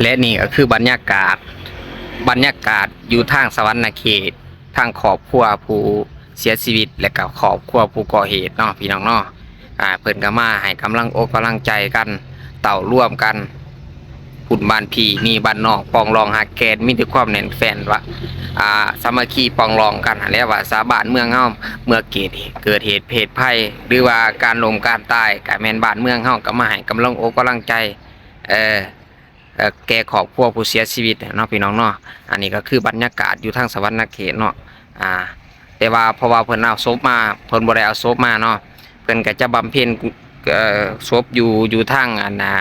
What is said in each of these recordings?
ແລະນີ້ກໍຄືບັນຍາກາດ ບັນຍາກາດຢູ່ທາງສະຫວັນນະເຂດ ທາງຄອບຄົວຜູ້ເສຍຊີວິດ ແລະກໍຄອບຄົວຜູ້ກໍ່ເຫດເນາະ ພີ່ນ້ອງເນາະ. ອາ ເພິ່ນກໍມາໃຫ້ກຳລັງອົກກຳລັງໃຈກັນ ເຕົ້າລວມກັນ ບຸນບ້ານພີ່ ນີ້ບ້ານນ້ອງ ປອງດອງຮັກແກ່ນ ມີແຕ່ຄວາມແໜ້ນແຟ້ນວ່າ ອາ ສາມັກຄີປອງດອງກັນຫັ້ນແຫຼະ ວ່າຊາວບ້ານເມືອງເຮົາ ເມື່ອເກີດ ເກີດເຫດເພດໄພ ຫຼືວ່າການລົ້ມການຕາຍ ກໍແມ່ນບ້ານເມືອງເຮົາກໍມາໃຫ້ກຳລັງອົກກຳລັງໃຈ ເອີ ເອີ ແກ່ຄອບຄົວຜູ້ເສຍຊີວິດເນາະ ພີ່ນ້ອງເນາະ. ອັນນີ້ກໍຄືບັນຍາກາດຢູ່ທາງສະຫວັນນະເຂດເນາະ ອາ ແຕ່ວ່າເພາະວ່າເພິ່ນເອົາສົບມາ ເພິ່ນບໍ່ໄດ້ເອົາສົບມາເນາະ ເພິ່ນກໍຈະບຳເພັນ ເອີ ສົບຢູ່ ຢູ່ທາງ ອັນ ອາ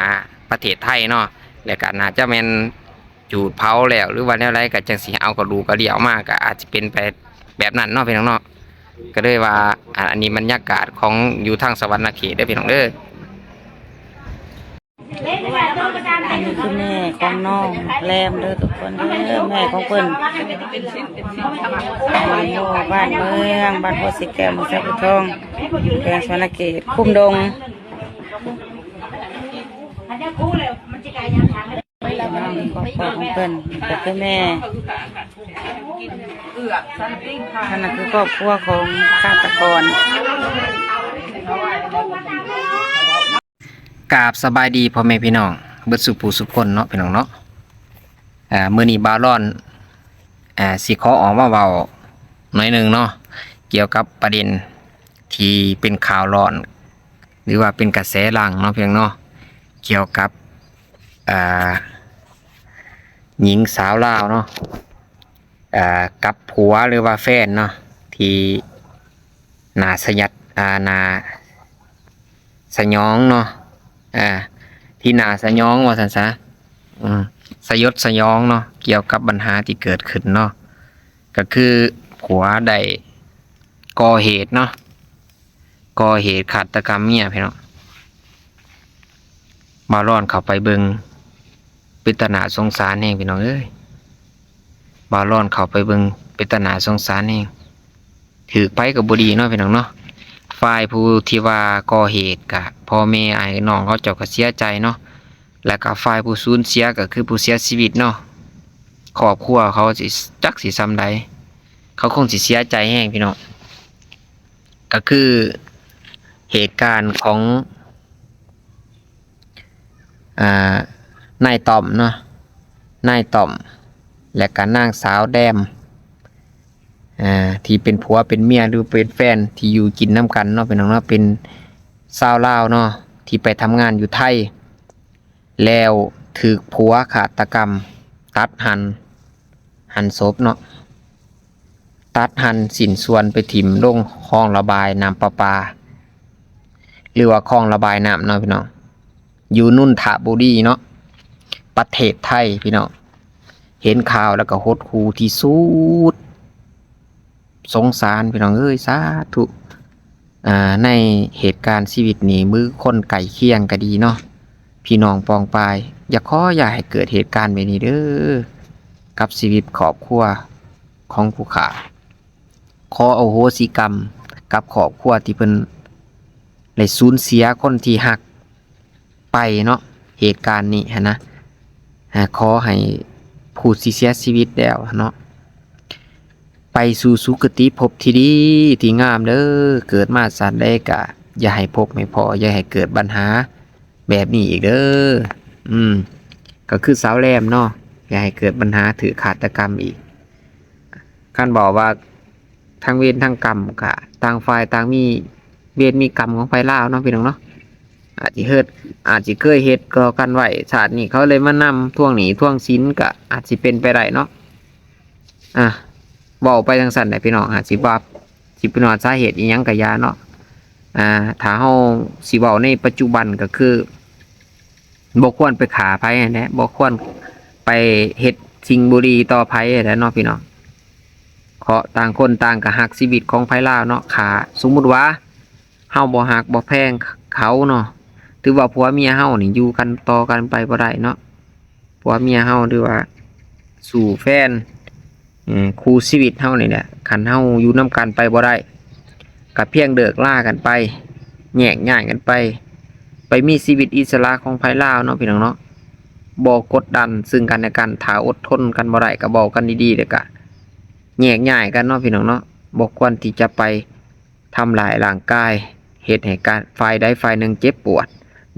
ປະເທດໄທເນາະ ແລ້ວກໍໜ້າຈະແມ່ນຈູດເຜົາແລ້ວ ຫຼືວ່າແນວໃດ ກໍຈັ່ງຊິເອົາກະດູກກະດຽວມາ ກໍອາດຈະເປັນໄປແບບນັ້ນເນາະ ພີ່ນ້ອງເນາະ. ກໍເລີຍວ່າ ອາ ອັນນີ້ບັນຍາກາດຂອງຢູ່ທາງສະຫວັນນະເຂດເດີ ພີ່ນ້ອງເດີ. ອັນນີ້ຄືແມ່ຂອງນ້ອງແລມເດີທຸກຄົນເດີ ແມ່ຂອງເພິ່ນ ບ້ານໂພ ບ້ານເມືອງ ບ້ານໂພສີແກ້ວ ເມືອງໄຊພູທອງ ແຂວງສະຫວັນນະເຂດ ຄຸ້ມດົງ. ຄອບຄົວຂອງເພິ່ນກໍຄືແມ່ ອັນນັ້ນຄືຄອບຄົວຂອງຄາດຕະກອນ. ກາບສະບາຍດີພໍ່ແມ່ພີ່ນ້ອງເບິດສູ່ຜູ້ສູ່ຄົນເນາະ ພີ່ນ້ອງເນາະ. ອາ ມື້ນີ້ບ່າວລອນ ອາ ຊິຂໍອອກມາເວົ້າໜ້ອຍໜຶ່ງເນາະ ກ່ຽວກັບປະເດັນທີ່ເປັນຂ່າວຮ້ອນ ຫຼືວ່າເປັນກະແສຫຼັງເນາະ ພີ່ນ້ອງເນາະ ກ່ຽວກັບ ອາ ຍິງສາວລາວເນາະ ອາ ກັບຜົວ ຫຼືວ່າແຟນເນາະ ທີ່ໜ້າສະຫຍັດ ອາ ໜ້າສະຫຍອງເນາະ ອາ ທີ່ໜ້າສະຫຍອງວ່າຊັ້ນຊະ ອາ ສະຫຍົດສະຫຍອງເນາະ ກ່ຽວກັບບັນຫາທີ່ເກີດຂຶ້ນເນາະ ກໍຄືຜົວໄດ້ກໍ່ເຫດເນາະ ກໍ່ເຫດຄາດຕະກຳເມຍ ພີ່ນ້ອງ. ບ່າວລອນເຂົ້າໄປເບິ່ງ ເປັນຕາໜ້າສົງສານແຮງ ພີ່ນ້ອງເອີຍ. ບ່າວລອນເຂົ້າໄປເບິ່ງ ເປັນຕາໜ້າສົງສານແຮງ. ຖືກໄປກໍບໍ່ດີເນາະ ພີ່ນ້ອງເນາະ. ຝ່າຍຜູ້ທີ່ວ່າກໍ່ເຫດກະ ພໍ່ແມ່ອ້າຍນ້ອງເຂົາເຈົ້າກໍເສຍໃຈເນາະ ແລ້ວກໍຝ່າຍຜູ້ສູນເສຍກໍຄືຜູ້ເສຍຊີວິດເນາະ ຄອບຄົວເຂົາຊິ ຈັກຊິສ່ຳໃດ ເຂົາຄົງຊິເສຍໃຈແຮງ ພີ່ນ້ອງ. ກໍຄືເຫດການຂອງ ອາ ນາຍຕ້ອມເນາະ ນາຍຕ້ອມ ແລະກະນາງສາວແດມ ອາ ທີ່ເປັນຜົວເປັນເມຍ ຫຼືເປັນແຟນທີ່ຢູ່ກິນນຳກັນເນາະ ພີ່ນ້ອງເນາະ ເປັນຊາວລາວເນາະ ທີ່ໄປທຳງານຢູ່ໄທ ແລ້ວຖືກຜົວຄາດຕະກຳ ຕັດຫັນ ຫັນສົບເນາະ ຕັດຫັນຊິ້ນສ່ວນໄປຖິ້ມລົງຄອງລະບາຍນ້ຳປະປາ ຫຼືວ່າຄອງລະບາຍນ້ຳເນາະ ພີ່ນ້ອງ ຢູ່ນົນທະບູລີເນາະ ປະເທດໄທ ພີ່ນ້ອງ. ເຫັນຂ່າວແລ້ວກໍຫົດຫູ່ທີ່ສຸດ ສົງສານ ພີ່ນ້ອງເອີຍ ສາທຸ. ອາ ໃນເຫດການຊີວິດນີ້ ຫຼືຄົນໃກ້ຄຽງກໍດີເນາະ ພີ່ນ້ອງປອງປາຍ ຢ່າຂໍຢ່າໃຫ້ເກີດເຫດການແບບນີ້ເດີ ກັບຊີວິດຄອບຄົວຂອງຜູ້ຂ້າ. ຂໍອະໂຫສິກຳກັບຄອບຄົວທີ່ເພິ່ນໄດ້ສູນເສຍຄົນທີ່ຮັກ ໄປເນາະ ເຫດການນີ້ຫັ້ນນະ. ອາ ຂໍໃຫ້ຜູ້ທີ່ເສຍຊີວິດແລ້ວເນາະ ໄປສູ່ສຸຄະຕິພົບທີ່ດີທີ່ງາມເດີ. ເກີດມາຊາດໃດກະຢ່າໃຫ້ພົບໃຫ້ພໍ້ ຢ່າໃຫ້ເກີດບັນຫາແບບນີ້ອີກເດີ. ອືມ ກໍຄືສາວແລມເນາະ ຢ່າໃຫ້ເກີດບັນຫາຖືກຄາດຕະກຳອີກ. ຄັນເວົ້າວ່າ ທັງເວນທັງກຳ ກະຕ່າງຝ່າຍຕ່າງມີເວນມີກຳຂອງໃຜລາວເນາະ ພີ່ນ້ອງເນາະ. ອາດຊິເຮັດ ອາດຊິເຄີຍເຮັດກໍກັນໄວ້ ຊາດນີ້ເຂົາເລີຍມານຳທວງໜີ້ທວງສິນ ກະອາດຊິເປັນໄປໄດ້ເນາະ. ອາ ເວົ້າໄປຈັ່ງຊັ້ນແຫຼະ ພີ່ນ້ອງ ອາດຊິວ່າ ຊິເປັນວ່າສາເຫດອີ່ຫຍັງກະຢ່າເນາະ. ອາ ຖ້າເຮົາຊິເວົ້າໃນປັດຈຸບັນ ກໍຄື ບໍ່ຄວນໄປຂ້າໃຜຫັ້ນແຫຼະ ບໍ່ຄວນໄປເຮັດສິ່ງບໍ່ດີຕໍ່ໃຜຫັ້ນແຫຼະເນາະ ພີ່ນ້ອງ. ເພາະຕ່າງຄົນຕ່າງກໍຮັກຊີວິດຂອງໃຜລາວເນາະ. ຖ້າສົມມຸດວ່າເຮົາບໍ່ຮັກບໍ່ແພງເຂົາເນາະ ຖືວ່າຜົວເມຍເຮົານີ້ຢູ່ກັນຕໍ່ກັນໄປບໍ່ໄດ້ເນາະ. ຜົວເມຍເຮົາ ຫຼືວ່າສູ່ແຟນ ເອີ ຄູ່ຊີວິດເຮົານີ້ແຫຼະ ຄັນເຮົາຢູ່ນຳກັນໄປບໍ່ໄດ້ ກະພຽງເລີກລາກັນໄປ ແຍກຍ້າຍກັນໄປ ໄປມີຊີວິດອິດສະຫຼະຂອງໃຜລາວເນາະ ພີ່ນ້ອງເນາະ. ບໍ່ກົດດັນເຊິ່ງກັນແລະກັນ. ຖ້າອົດທົນກັນບໍ່ໄດ້ກໍເວົ້າກັນດີໆ ແລ້ວກໍແຍກຍ້າຍກັນເນາະ ພີ່ນ້ອງເນາະ. ບໍ່ຄວນທີ່ຈະໄປທຳລາຍຮ່າງກາຍ ເຮັດໃຫ້ການ ຝ່າຍໃດຝ່າຍໜຶ່ງເຈັບປວດ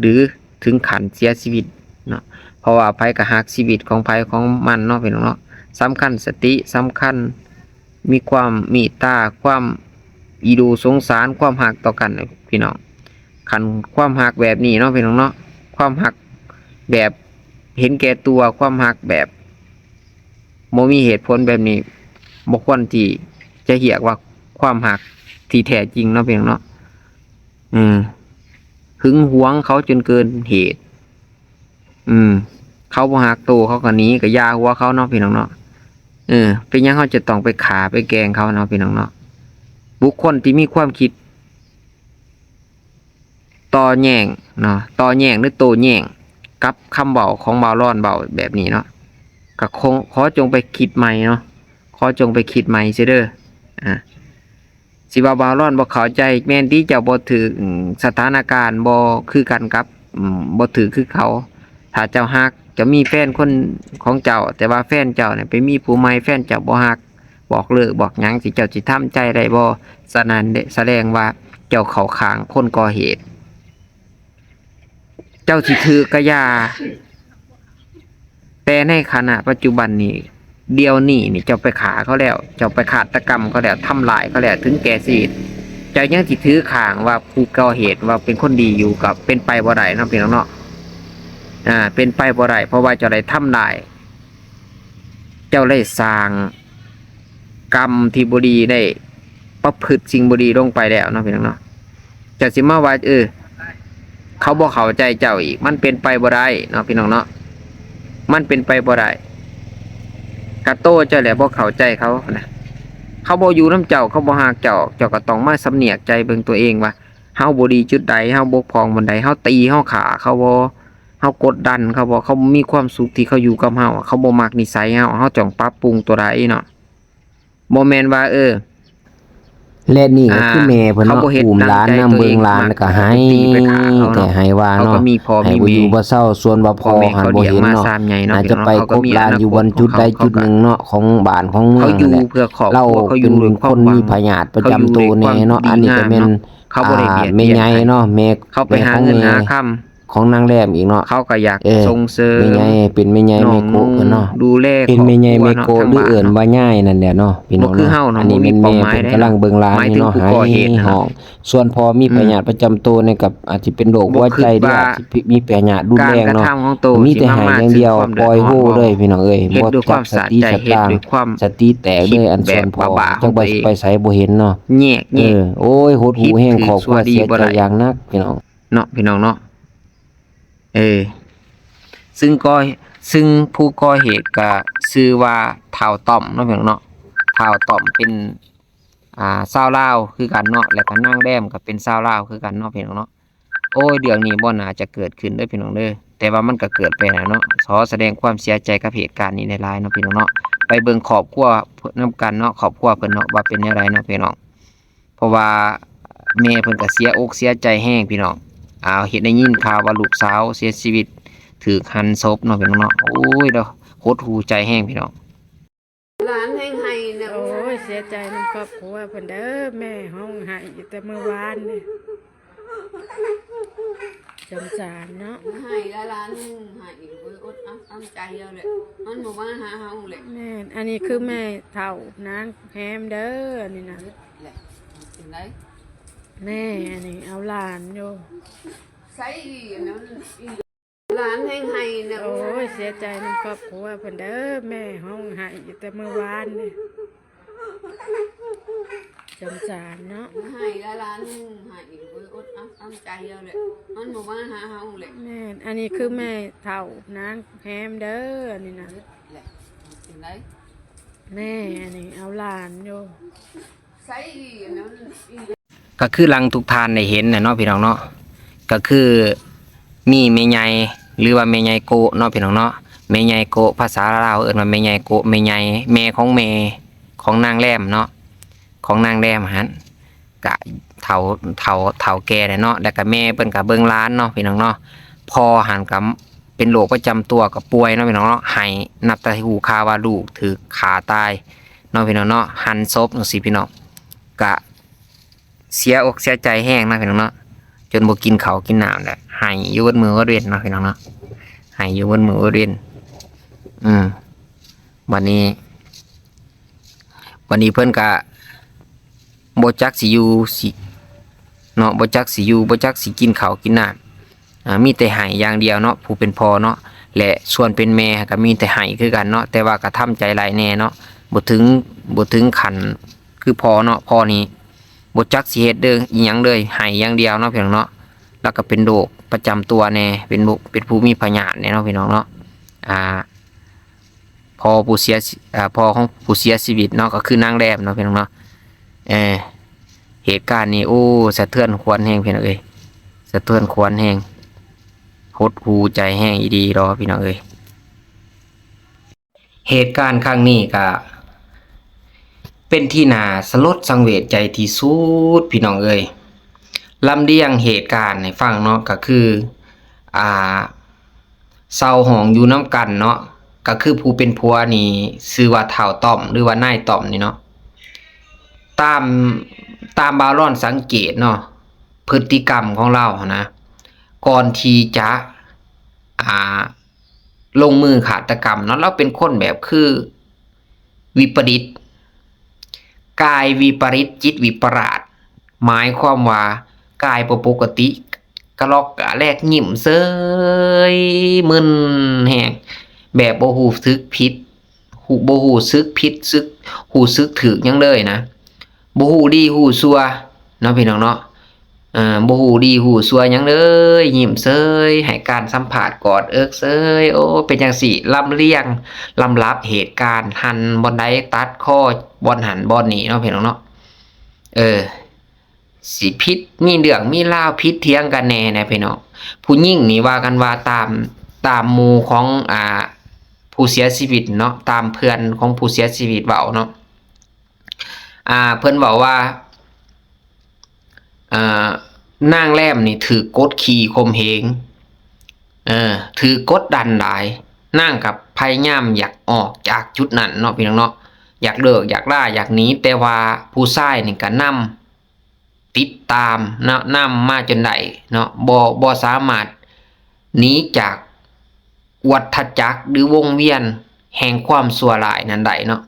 ຫຼື ເຖິງຂັ້ນເສຍຊີວິດເນາະ. ເພາະວ່າໃຜກໍຮັກຊີວິດຂອງໃຜຂອງມັນເນາະ ພີ່ນ້ອງເນາະ. ສຳຄັນສະຕິ ສຳຄັນ ມີຄວາມເມດຕາ ຄວາມອີດູສົງສານ ຄວາມຮັກຕໍ່ກັນ ພີ່ນ້ອງ. ຄັນຄວາມຮັກແບບນີ້ເນາະ ພີ່ນ້ອງເນາະ, ຄວາມຮັກແບບເຫັນແກ່ຕົວ ຄວາມຮັກແບບບໍ່ມີເຫດຜົນແບບນີ້ ບໍ່ຄວນທີ່ຈະຮຽກວ່າຄວາມຮັກທີ່ແທ້ຈິງເນາະ ພີ່ນ້ອງເນາະ. ເອີ ຫຶງຫວງເຂົາຈົນເກີນເຫດ. ອືມ ເຂົາບໍ່ຮັກໂຕ ເຂົາກໍໜີ ກໍຢ່າຫົວເຂົາເນາະ ພີ່ນ້ອງເນາະ. ເອີ ເປັນຫຍັງເຮົາຈະຕ້ອງໄປຂ້າໄປແກ່ງເຂົາເນາະ ພີ່ນ້ອງເນາະ? ບຸກຄົນທີ່ມີຄວາມຄິດຕໍ່ແຍ້ງເນາະ ຕໍ່ແຍ້ງ ຫຼື ໂຕ້ແຍ້ງກັບຄຳເວົ້າຂອງບ່າວລອນເວົ້າແບບນີ້ເນາະ ກໍຂໍ ຂໍຈົ່ງໄປຄິດໃໝ່ເນາະ, ຂໍຈົ່ງໄປຄິດໃໝ່ເສຍເດີ. ອ່າ ຊິວ່າບ່າວລອນບໍ່ເຂົ້າໃຈ ແມ່ນຕິ ເຈົ້າບໍ່ຖືກ ອາ ສະຖານະການ ບໍ່ຄືກັນກັບ ອາ ບໍ່ຖືກຄືເຂົາ. ຖ້າເຈົ້າຮັກ ເຈົ້າມີແຟນຄົນຂອງເຈົ້າ ແຕ່ວ່າແຟນເຈົ້ານີ້ໄປມີຜູ້ໃໝ່ ແຟນເຈົ້າບໍ່ຮັກ ບອກເລີກບອກຫຍັງ ຊິ ເຈົ້າຊິທຳໃຈໄດ້ບໍ່? ສະນັ້ນເດ ສະແດງວ່າເຈົ້າເຂົ້າຂ້າງຄົນກໍ່ເຫດ. ເຈົ້າຊິຖືກກະຢ່າ ແຕ່ໃນຂະນະປັດຈຸບັນນີ້ ດຽວນີ້ນີ້ ເຈົ້າໄປຂ້າເຂົາແລ້ວ ເຈົ້າໄປຄາດຕະກຳເຂົາແລ້ວ ທຳລາຍເຂົາແລ້ວ ເຖິງແກ່ຊີວິດ ເຈົ້າຍັງຊິຖືຂ້າງວ່າຜູ້ກໍ່ເຫດວ່າເປັນຄົນດີຢູ່ ກໍເປັນໄປບໍ່ໄດ້ເນາະ ພີ່ນ້ອງເນາະ. ອ່າ ເປັນໄປບໍ່ໄດ້ ເພາະວ່າເຈົ້າໄດ້ທຳລາຍ ເຈົ້າໄດ້ສ້າງກຳທີ່ບໍ່ດີ ໄດ້ປະພຶດສິ່ງບໍ່ດີລົງໄປແລ້ວເນາະ ພີ່ນ້ອງເນາະ. ເຈົ້າຊິມາວ່າ ເອີ ເຂົາບໍ່ເຂົ້າໃຈເຈົ້າອີກ ມັນເປັນໄປບໍ່ໄດ້ເນາະ ພີ່ນ້ອງເນາະ, ມັນເປັນໄປບໍ່ໄດ້. ກະໂຕເຈົ້າແຫຼະບໍ່ເຂົ້າໃຈເຂົານະ, ເຂົາບໍ່ຢູ່ນຳເຈົ້າ ເຂົາບໍ່ຮັກເຈົ້າ ເຈົ້າກໍຕ້ອງມາສຳນຽກໃຈເບິ່ງຕົວເອງວ່າ ເຮົາບໍ່ດີຈຸດໃດ ເຮົາບົກຜ່ອງບ່ອນໃດ ເຮົາຕີເຮົາຂ້າເຂົາບໍ່ ເຮົາກົດດັນເຂົາບໍ່ ເຂົາບໍ່ມີຄວາມສຸກທີ່ເຂົາຢູ່ກັບເຮົາ ເຂົາບໍ່ມັກນິໄສເຮົາ ເຮົາຕ້ອງປັບປຸງຕົວໃດເນາະ. ບໍ່ແມ່ນວ່າ ເອີ ແລະນີ້ກໍຄື ອ່າ ແມ່ເພິ່ນເນາະ ເຂົາບໍ່ເຮັດ ອຸ້ມຫຼານນຳ ເບິ່ງຫຼານ ແລ້ວກໍໄຫ້ແຕ່ໄຫ້ວ່າເນາະ ເຂົາກໍມີພໍ່ມີແມ່ ໄຫ້ບໍ່ຢູ່ບໍ່ເຊົາ ສ່ວນວ່າພໍ່ຫັ້ນບໍ່ເຫັນເນາະ ໜ້າຈະໄປກົບຫຼານຢູ່ບ່ອນຈຸດໃດຈຸດໜຶ່ງເນາະ ຂອງບ້ານຂອງເມືອງນັ້ນແຫຼະ. ເຂົາຢູ່ເພື່ອຄອບຄົວ ເຂົາຢູ່ດ້ວຍຄວາມຫວັງ ເຂົາຢູ່ດ້ວຍຄວາມດີງາມເນາະ ເຂົາບໍ່ໄດ້ບຽດບຽນໃຜ ເຂົາກໍເຮັດວຽກຂອງເຂົາ ເຂົາຢູ່ດ້ວຍຄວາມດີງາມເນາະ ແມ່ຂອງແມ່ ແມ່ຂອງແມ່ ແມ່ຂອງແມ່ ເຂົາກໍຢາກ ເອີ ສົ່ງເສີມ ແມ່ໃຫຍ່ ເປັນແມ່ໃຫຍ່ແມ່ໂກະເນາະ ດູແລ ເປັນແມ່ໃຫຍ່ແມ່ໂກະ ຫຼື ເອີ້ນວ່າຍາຍນັ້ນແຫຼະເນາະ ພີ່ນ້ອງເນາະ. ອັນນີ້ແມ່ນແມ່ເພິ່ນກຳລັງເບິ່ງຫຼານຢູ່ເນາະ ໄຫ້ຮ້ອງ. ສ່ວນພໍ່ມີພະຍາດປະຈຳໂຕນີ້ກໍອາດຊິເປັນໂລກຫົວໃຈ ຫຼື ອາດຊິມີພະຍາດຮຸນແຮງເນາະ ມີແຕ່ໄຫ້ຢ່າງດຽວ ປ່ອຍໂຮເລີຍ ພີ່ນ້ອງເອີຍ ບໍ່ຈັບສະຕິສະຕາງ ສະຕິແຕກເລີຍ. ອັນສ່ວນພໍ່ຈັກວ່າຊິໄປໃສບໍ່ເຫັນເນາະ ແຍກ ເອີ ໂອ້ຍ ຫົດຫູແຮງ ຄອບຄົວເສຍໃຈຢ່າງໜັກ ພີ່ນ້ອງ ເນາະ ພີ່ນ້ອງເນາະ. ເອີ ຊຶ່ງກໍ ຊຶ່ງຜູ້ກໍ່ເຫດກໍຊື່ວ່າທ້າວຕ້ອມເນາະ ພີ່ນ້ອງເນາະ. ທ້າວຕ້ອມເປັນ ອ່າ ຊາວລາວຄືກັນເນາະ ແລ້ວກໍນາງແດມກໍເປັນຊາວລາວຄືກັນເນາະ ພີ່ນ້ອງເນາະ. ໂອ້ຍ ເລື່ອງນີ້ບໍ່ໜ້າຈະເກີດຂຶ້ນເດີ ພີ່ນ້ອງເດີ ແຕ່ວ່າມັນກໍເກີດໄປແລ້ວເນາະ. ຂໍສະແດງຄວາມເສຍໃຈກັບເຫດການນີ້ຫຼາຍໆເນາະ ພີ່ນ້ອງເນາະ. ໄປເບິ່ງຄອບຄົວນຳກັນເນາະ ຄອບຄົວເພິ່ນເນາະ ວ່າເປັນແນວໃດເນາະ ພີ່ນ້ອງ. ເພາະວ່າແມ່ເພິ່ນກໍເສຍອົກເສຍໃຈແຮງ ພີ່ນ້ອງ. ອ້າວ ເຮັດໄດ້ຍິນຂ່າວວ່າລູກສາວເສຍຊີວິດຖືກຫັນສົບເນາະ ພີ່ນ້ອງເນາະ. ໂອ້ຍ ເນາະ ຫົດຫູໃຈແຮງ ພີ່ນ້ອງ. ຫຼານແຮງໄຫ້ນະ ໂອ້ຍ ເສຍໃຈນຳຄອບຄົວເພິ່ນເດີ ແມ່ຮ້ອງໄຫ້ຢູ່ແຕ່ມື້ວານນີ້ ສົງສານເນາະ ໄຫ້ລະຫຼານ ໄຫ້ບໍ່ອົດອັດອັ້ນໃຈເອົາແຫຼະ ມັນບໍ່ມາຫາເຮົາແຫຼະ. ແມ່ນ ອັນນີ້ຄືແມ່ເຖົ້ານາງແຮມເດີ ອັນນີ້ນະ ແມ່ ອັນນີ້ເອົາຫຼານຢູ່ ໃສອີ ອັນນັ້ນອີ ຫຼານແຮງໄຫ້ນະ ໂອ້ຍ ເສຍໃຈນຳຄອບຄົວເພິ່ນເດີ ແມ່ຮ້ອງໄຫ້ຢູ່ແຕ່ມື້ວານນີ້ ສົງສານເນາະ ໄຫ້ລະຫຼານ ໄຫ້ບໍ່ອົດອັດອັ້ນໃຈເອົາແຫຼະ ມັນບໍ່ມາຫາເຮົາແຫຼະ. ແມ່ນ ອັນນີ້ຄືແມ່ເຖົ້ານາງແຮມເດີ ອັນນີ້ນະ ແມ່ ອັນນີ້ເອົາຫຼານຢູ່ ໃສອີ ອັນນັ້ນອີ ກໍຄືດັ່ງທຸກທ່ານໄດ້ເຫັນນະເນາະ ພີ່ນ້ອງເນາະ ກໍຄືມີແມ່ໃຫຍ່ ຫຼືວ່າແມ່ໃຫຍ່ໂກະເນາະ ພີ່ນ້ອງເນາະ. ແມ່ໃຫຍ່ໂກະ ພາສາລາວເອີ້ນວ່າແມ່ໃຫຍ່ໂກະ ແມ່ໃຫຍ່ ແມ່ຂອງແມ່ຂອງນາງແລມເນາະ ຂອງນາງແລມຫັ້ນ ກະເຖົ້າ ເຖົ້າ ເຖົ້າແກ່ແລ້ວເນາະ ແລ້ວກະແມ່ເພິ່ນກະເບິ່ງຫຼານເນາະ ພີ່ນ້ອງເນາະ. ພໍ່ຫັ້ນກະເປັ ປັນໂລກປະຈຳຕົວ ກໍປ່ວຍເນາະພີ່ນ້ອງເນາະ ໄຫ້ ນັບແຕ່ຮູ້ຂ່າວວ່າລູກຖືກຂ້າຕາຍເນາະພີ່ນ້ອງເນາະ ຫັນສົບຈັ່ງຊີ້ພີ່ນ້ອງ ກະເສຍອົກເສຍໃຈແຮງເນາະພີ່ນ້ອງເນາະ ຈົນບໍ່ກິນເຂົ້າກິນນ້ຳແຫຼະ ໄຫ້ຢູ່ເບິດມື້ເບິດເວັນເນາະພີ່ນ້ອງເນາະ ໄຫ້ຢູ່ເບິດມື້ເບິດເວັນ ອືມ ບັດນີ້ ບັດນີ້ເພິ່ນກະບໍ່ຈັກຊິຢູ່ຊິເນາະ ບໍ່ຈັກຊິຢູ່ ບໍ່ຈັກຊິກິນເຂົ້າກິນນ້ຳ ອ່າ ມີແຕ່ໄຫ້ຢ່າງດຽວເນາະ ຜູ້ເປັນພໍ່ເນາະ ແລະ ສ່ວນເປັນແມ່ກໍມີແຕ່ໄຫ້ຄືກັນເນາະ ແຕ່ວ່າກໍທຳໃຈໄດ້ແດ່ເນາະ ບໍ່ເຖິງ ບໍ່ເຖິງຂັ້ນຄືພໍ່ເນາະ ພໍ່ນີ້ບໍ່ຈັກຊິເຮັດເດີ ອີ່ຫຍັງເລີຍ ໄຫ້ຢ່າງດຽວເນາະ ພີ່ນ້ອງເນາະ ແລ້ວກໍເປັນໂລກປະຈຳຕົວແດ່ ເປັນໂລກ ເປັນຜູ້ມີພະຍາດແດ່ເນາະ ພີ່ນ້ອງເນາະ ອ່າ ພໍ່ຜູ້ເສຍຊີ ເອີ ພໍ່ຂອງຜູ້ເສຍຊີວິດເນາະ ກໍຄືນາງແລມເນາະ ພີ່ນ້ອງເນາະ ເອີ ເຫດການນີ້ ໂອ້ ສະເທືອນຂວັນແຮງ ພີ່ນ້ອງເອີຍ ສະເທືອນຂວັນແຮງ ຫົດຫູ່ໃຈແຮງອີ່ຫຼີດອກ ພີ່ນ້ອງເອີຍ ເຫດການຄັ້ງນີ້ກະເປັນທີ່ໜ້າສະຫຼົດສັງເວດໃຈທີ່ສຸດ ພີ່ນ້ອງເອີຍ ລຳລຽງເຫດການໃຫ້ຟັງເນາະ ກໍຄື ອ່າ ເຊົ່າຫ້ອງຢູ່ນຳກັນເນາະ ກໍຄືຜູ້ເປັນຜົວນີ້ຊື່ວ່າທ້າວຕ້ອມ ຫຼືວ່ານາຍຕ້ອມນີ້ເນາະ ຕາມ ຕາມບ່າວລອນສັງເກດເນາະ ພຶດຕິກຳຂອງລາວຫັ້ນນະ ກ່ອນທີ່ຈະ ອ່າ ລົງມືຄາດຕະກຳເນາະ ລາວເປັນຄົນແບບຄືວິປະລິດ ກາຍວິປະລິດ ຈິດວິປະຫຼາດ ໝາຍຄວາມວ່າກາຍບໍ່ປົກກະຕິ ກະລອກກະແລກ ຍິ້ມເສີຍ ມຶນແຮງ ແບບບໍ່ຮູ້ສຶກຜິດ ຮູ້ ບໍ່ຮູ້ສຶກຜິດ ສຶກ ຮູ້ສຶກຖືກຫຍັງເລີຍນະ ບໍ່ຮູ້ດີຮູ້ຊົ່ວເນາະ ພີ່ນ້ອງເນາະ ເອີ ບໍ່ຮູ້ດີຮູ້ຊົ່ວຫຍັງເລີຍ ຍິ້ມເສີຍ ໃຫ້ການສຳພາດ ກອດເອິກເສີຍ ໂອ້ ເປັນຈັ່ງຊີ້ ລຳລຽງລຳດັບເຫດການ ຫັນບ່ອນໃດ ຕັດຄໍບ່ອນຫັ້ນບ່ອນນີ້ເນາະ ພີ່ນ້ອງເນາະ ເອີ ຊິຜິດ ມີເລື່ອງມີລາວ ຜິດຖຽງກັນແດ່ນະ ພີ່ນ້ອງ ຜູ້ຍິງນີ້ວ່າກັນວ່າ ຕາມ ຕາມໝູ່ຂອງ ອ່າ ຜູ້ເສຍຊີວິດເນາະ ຕາມເພື່ອນຂອງຜູ້ເສຍຊີວິດເວົ້າເນາະ ອ່າ ເພິ່ນເວົ້າວ່າ ອ່າ ນາງແລມນີ້ຖືກກົດຂີ່ຂົ່ມເຫງ ເອີ ຖືກກົດດັນຫຼາຍ ນາງກໍພະຍາຍາມຢາກອອກຈາກຈຸດນັ້ນເນາະ ພີ່ນ້ອງເນາະ ຢາກເລີກ ຢາກລາ ຢາກໜີ ແຕ່ວ່າຜູ້ຊາຍນີ້ກໍນຳ ຕິດຕາມເນາະ ນຳມາຈົນໄດ້ເນາະ ບໍ່ ບໍ່ສາມາດໜີຈາກວັດທະຈັກ ຫຼື ວົງວຽນແຫ່ງຄວາມຊົ່ວຮ້າຍນັ້ນໄດ້ເນາະ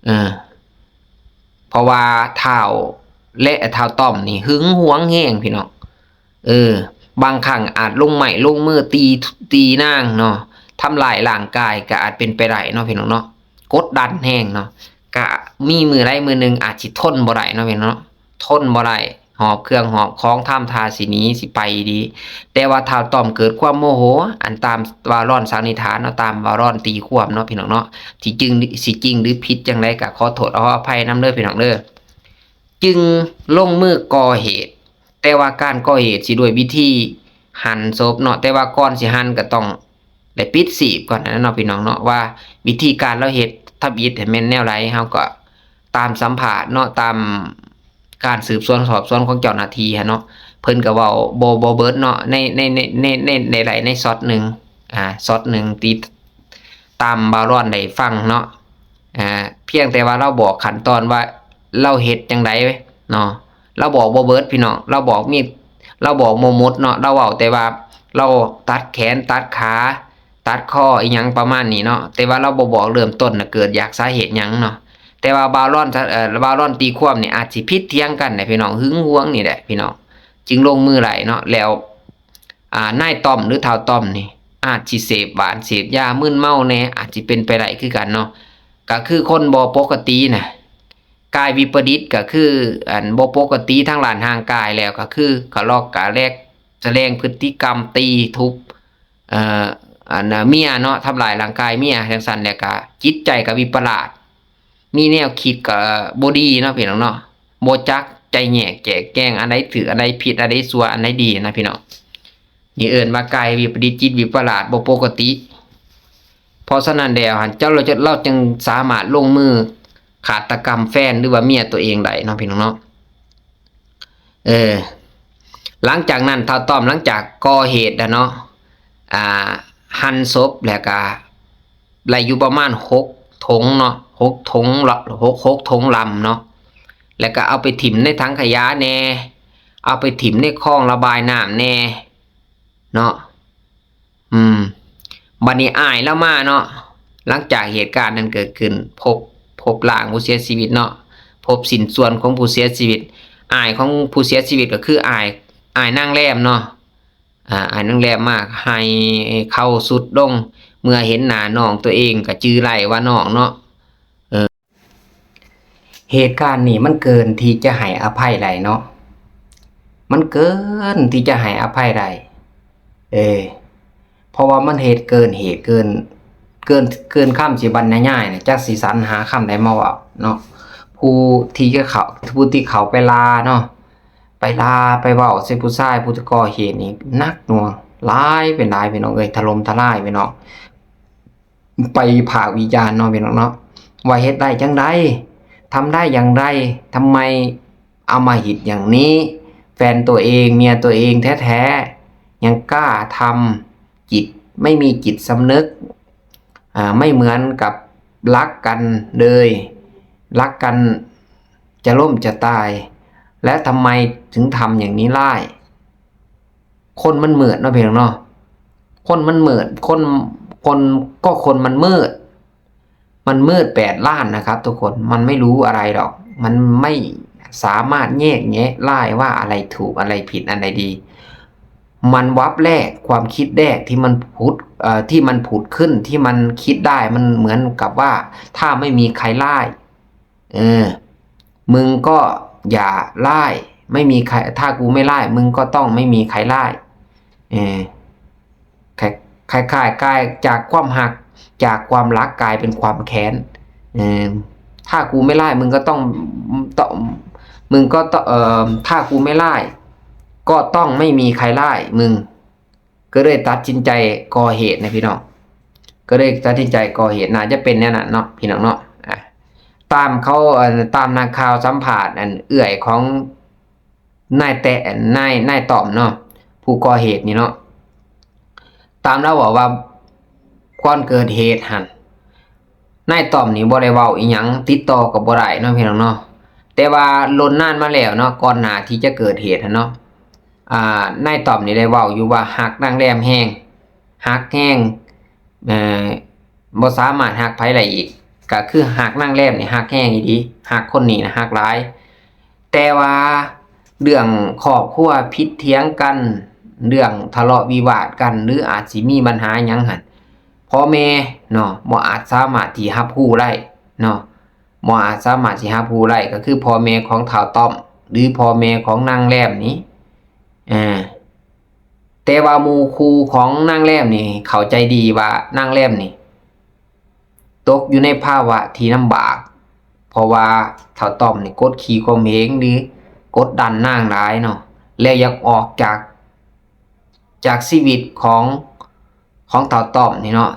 ເອີ ເພາະວ່າທ້າວ ແລະ ທ້າວຕ້ອມນີ້ຫຶງຫວງແຮງ ພີ່ນ້ອງ ເອີ ບາງຄັ້ງອາດລົງໄມ້ລົງມືຕີ ຕີນາງເນາະ ທຳລາຍຮ່າງກາຍກໍອາດເປັນໄປໄດ້ເນາະ ພີ່ນ້ອງເນາະ ກົດດັນແຮງເນາະ ກະມີມື້ໃດມື້ໜຶ່ງອາດຊິທົນບໍ່ໄດ້ເນາະ ພີ່ນ້ອງເນາະ ທົນບໍ່ໄດ້ ຫອບເຄື່ອງຫອບຂອງ ທຳທ່າຊິໜີ ຊິໄປດີ ແຕ່ວ່າທ້າວຕ້ອມເກີດຄວາມໂມໂຫ ອັນຕາມບ່າວລອນສັນນິຖານເນາະ ຕາມບ່າວລອນຕີຄວາມເນາະ ພີ່ນ້ອງເນາະ ທີ່ຈິງ ຊິຈິງຫຼືຜິດຈັ່ງໃດກໍຂໍໂທດຂໍອະໄພນຳເດີ ພີ່ນ້ອງເດີ ຈຶ່ງລົງມືກໍ່ເຫດ ແຕ່ວ່າການກໍ່ເຫດຊິດ້ວຍວິທີຫັນສົບເນາະ ແຕ່ວ່າກ່ອນຊິຫັນກໍຕ້ອງໄດ້ປິດຊີບກ່ອນຫັ້ນນະເນາະ ພີ່ນ້ອງເນາະ ວ່າວິທີການລາວເຮັດທຳອິດຫັ້ນແມ່ນແນວໃດ ເຮົາກໍຕາມສຳພາດເນາະ ຕາມການສືບສວນສອບສວນຂອງເຈົ້າໜ້າທີ່ຫັ້ນເນາະ ເພິ່ນກໍເວົ້າບໍ່ ບໍ່ເບິດເນາະ ໃນ ໃນ ໃນ ໃນ ໃນ ໃນ ໃນຊັອດໜຶ່ງ ອ່າ ຊັອດໜຶ່ງທີ່ຕາມບ່າວລອນໄດ້ຟັງເນາະ ອ່າ ພຽງແຕ່ວ່າລາວບອກຂັ້ນຕອນວ່າລາວເຮັດຈັ່ງໃດເນາະ ລາວບອກບໍ່ເບິດ ພີ່ນ້ອງ ລາວບອກມີ ລາວບອກບໍ່ໝົດເນາະ ລາວເວົ້າແຕ່ວ່າລາວຕັດແຂນ ຕັດຂາ ຕັດຄໍ ອີ່ຫຍັງປະມານນີ້ເນາະ ແຕ່ວ່າລາວບໍ່ບອກເລີ່ມຕົ້ນນະ ເກີດຈາກສາເຫດຫຍັງເນາະ ແຕ່ວ່າບ່າວລອນ ເອີ ບ່າວລອນຕີຄວາມນີ້ອາດຊິຜິດຖຽງກັນແຫຼະ ພີ່ນ້ອງ ຫຶງຫວງນີ້ແຫຼະ ພີ່ນ້ອງ ຈຶ່ງລົງມືໄດ້ເນາະ ແລ້ວ ອ່າ ນາຍຕ້ອມ ຫຼື ທ້າວຕ້ອມນີ້ ອາດຊິເສບຫວານເສບຢາ ມຶນເມົາແດ່ ອາດຊິເປັນໄປໄດ້ຄືກັນເນາະ ກໍຄືຄົນບໍ່ປົກກະຕິນະ ກາຍວິປະດິດ ກໍຄື ອັນ ບໍ່ປົກກະຕິທາງດ້ານຮ່າງກາຍ ແລ້ວກໍຄືກະລອກກະແລກ ສະແດງພຶດຕິກຳ ຕີທຸບ ເອີ ອັນ ເມຍເນາະ ທຳລາຍຮ່າງກາຍເມຍ ຈັ່ງຊັ້ນ ແລ້ວກໍຈິດໃຈກໍວິປະຫຼາດ ມີແນວຄິດກໍບໍ່ດີເນາະ ພີ່ນ້ອງເນາະ ບໍ່ຈັກແຈກແຍກແຈກແຈງ ອັນໃດຖືກ ອັນໃດຜິດ ອັນໃດຊົ່ວ ອັນໃດດີນະ ພີ່ນ້ອງ ນີ້ເອີ້ນວ່າກາຍວິປະດິດ ຈິດວິປະຫຼາດ ບໍ່ປົກກະຕິ ເພາະສະນັ້ນແລ້ວຫັ້ນ ເຈົ້າ ລາວ ລາວຈຶ່ງສາມາດລົງມືຄາດຕະກຳແຟນ ຫຼືວ່າເມຍຕົວເອງໄດ້ເນາະ ພີ່ນ້ອງເນາະ ເອີ ຫຼັງຈາກນັ້ນ ທ້າວຕ້ອມ ຫຼັງຈາກກໍ່ເຫດແລ້ວເນາະ ອ່າ ຫັນສົບ ແລ້ວກະໄດ້ຢູ່ປະມານຫົກຖົງເນາະ ຫົກຖົງລະ ຫົກ ຫົກຖົງລຳເນາະ ແລ້ວກະເອົາໄປຖິ້ມໃນຖັງຂະຫຍະແດ່ ເອົາໄປຖິ້ມໃນຄອງລະບາຍນ້ຳແດ່ເນາະ. ອືມ ບັດນີ້ອ້າຍລາວມາເນາະ ຫຼັງຈາກເຫດການນັ້ນເກີດຂຶ້ນ ພົບ ພົບຮ່າງຜູ້ເສຍຊີວິດເນາະ ພົບຊິ້ນສ່ວນຂອງຜູ້ເສຍຊີວິດ ອ້າຍຂອງຜູ້ເສຍຊີວິດກໍຄືອ້າຍ ອ້າຍນາງແລມເນາະ ອາ ອ້າຍນາງແລມມາ ໄຫ້ເຂົ່າຊຸດລົງ ເມື່ອເຫັນໜ້ານ້ອງຕົວເອງກໍຈື່ໄດ້ວ່ານ້ອງເນາະ. ເອີ ເຫດການນີ້ມັນເກີນທີ່ຈະໃຫ້ອະໄພໄດ້ເນາະ ມັນເກີນທີ່ຈະໃຫ້ອະໄພໄດ້ ເອີ ເພາະວ່າມັນເຮັດເກີນເຫດ ເກີນ ເກີນ ເກີນຄຳຊິບັນຍາຍນະ ຈັກຊິສັນຫາຄຳໃດມາເວົ້າເນາະ. ຜູ້ທີ່ຈະເຂົ້າ ຜູ້ທີ່ເຂົ້າໄປລາເນາະ ໄປລາໄປເວົ້າໃສ່ຜູ້ຊາຍຜູ້ທີ່ກໍ່ເຫດນີ້ໜັກໜ່ວງຫຼາຍເປັນຫຼາຍ ພີ່ນ້ອງເອີຍ ຖະຫຼົ່ມທະລາຍ ພີ່ນ້ອງ ໄປວິພາກວິຈານເນາະ ພີ່ນ້ອງເນາະ ວ່າເຮັດໄດ້ຈັ່ງໃດ ທຳໄດ້ຢ່າງໃດ ທຳໄມອຳມະຫິດຢ່າງນີ້ ແຟນຕົວເອງ ເມຍຕົວເອງແທ້ໆ ຍັງກ້າທຳ ຈິດ ໄມ່ມີຈິດສຳນຶກ ອາ ໄມ່ເໝືອນກັບລັກກັນເລີຍ ລັກກັນຈະລົ້ມຈະຕາຍ ແລະ ທຳໄມເຖິງທຳຢ່າງນີ້ຫຼາຍ? ຄົນມັນມືດເນາະ ພີ່ນ້ອງເນາະ ຄົນມັນມືດ ຄົນ ຄົນ ກໍຄົນມັນມືດ ມັນມືດແປດລ້ານນະຄັບທຸກຄົນ ມັນໄມ່ຮູ້ອະໄລດອກ ມັນໄມ່ສາມາດແຍກແຍະໄດ້ວ່າອະໄລຖືກ ອະໄລຜິດ ອັນໃດດີ ມັນວັບແລກ ຄວາມຄິດແລກທີ່ມັນຜຸດ ເອີ ທີ່ມັນຜຸດຂຶ້ນ ທີ່ມັນຄິດໄດ້ ມັນເໝືອນກັບວ່າ ຖ້າໄມ່ມີໃຄຮ້າຍ ເອີ ມຶງກໍຢ່າຮ້າຍ ໄມ່ມີໃຄ ຖ້າກູໄມ່ຮ້າຍ ມຶງກໍຕ້ອງໄມ່ມີໃຄຮ້າຍ ເອີ ຄ້າຍໆ ກາຍຈາກຄວາມຮັກ ຈາກຄວາມລັກກາຍເປັນຄວາມແຄ້ນ ເອີ ຖ້າກູໄມ່ຮ້າຍ ມຶງກໍຕ້ອງ ຕ້ອງ ມຶງກໍຕ້ອງ ເອີ ຖ້າກູໄມ່ຮ້າຍ ກໍຕ້ອງໄມ່ມີໃຄຮ້າຍ ມຶງ ກໍເລີຍຕັດສິນໃຈກໍ່ເຫດນະພີ່ນ້ອງ ກໍເລີຍຕັດສິນໃຈກໍ່ເຫດ ໜ້າຈະເປັນແນວນັ້ນເນາະ ພີ່ນ້ອງເນາະ ອາ ຕາມເຂົາ ເອີ ຕາມນັກຂ່າວສຳພາດ ອັນເອື້ອຍຂອງນາຍແຕະ ນາຍ ນາຍຕ້ອມເນາະ ຜູ້ກໍ່ເຫດນີ້ເນາະ ຕາມລາວເວົ້າວ່າ ກ່ອນເກີດເຫດຫັ້ນ ນາຍຕ້ອມນີ້ບໍ່ໄດ້ເວົ້າອີ່ຫຍັງ ຕິດຕໍ່ກໍບໍ່ໄດ້ເນາະ ພີ່ນ້ອງເນາະ ແຕ່ວ່າດົນນານມາແລ້ວເນາະ ກ່ອນໜ້າທີ່ຈະເກີດເຫດຫັ້ນເນາະ ອ່າ ນາຍຕ້ອມນີ້ໄດ້ເວົ້າຢູ່ວ່າຮັກນາງແລມແຮງ ຮັກແຮງ ເອີ ບໍ່ສາມາດຮັກໃຜໄດ້ອີກ ກໍຄືຮັກນາງແລມນີ້ ຮັກແຮງອີ່ຫຼີ ຮັກຄົນນີ້ນະ ຮັກຫຼາຍ ແຕ່ວ່າເລື່ອງຄອບຄົວຜິດຖຽງກັນ ເລື່ອງທະເລາະວິວາດກັນ ຫຼື ອາດຊິມີບັນຫາຫຍັງຫັ້ນ ພໍ່ແມ່ເນາະ ບໍ່ອາດສາມາດທີ່ຮັບຮູ້ໄດ້ເນາະ ບໍ່ອາດສາມາດຊິຮັບຮູ້ໄດ້ ກໍຄືພໍ່ແມ່ຂອງທ້າວຕ້ອມ ຫຼື ພໍ່ແມ່ຂອງນາງແລມນີ້ ເອີ ແຕ່ວ່າໝູ່ຄູ່ຂອງນາງແລມນີ້ເຂົ້າໃຈດີວ່ານາງແລມນີ້ຕົກຢູ່ໃນພາວະທີ່ລຳບາກ ເພາະວ່າທ້າວຕ້ອມນີ້ກົດຂີ່ຂົ່ມເຫງ ຫຼື ກົດດັນນາງຫຼາຍເນາະ ແລ້ວຢາກອອກຈາກ ຈາກຊີວິດຂອງ ຂອງທ້າວຕ້ອມນີ້ເນາະ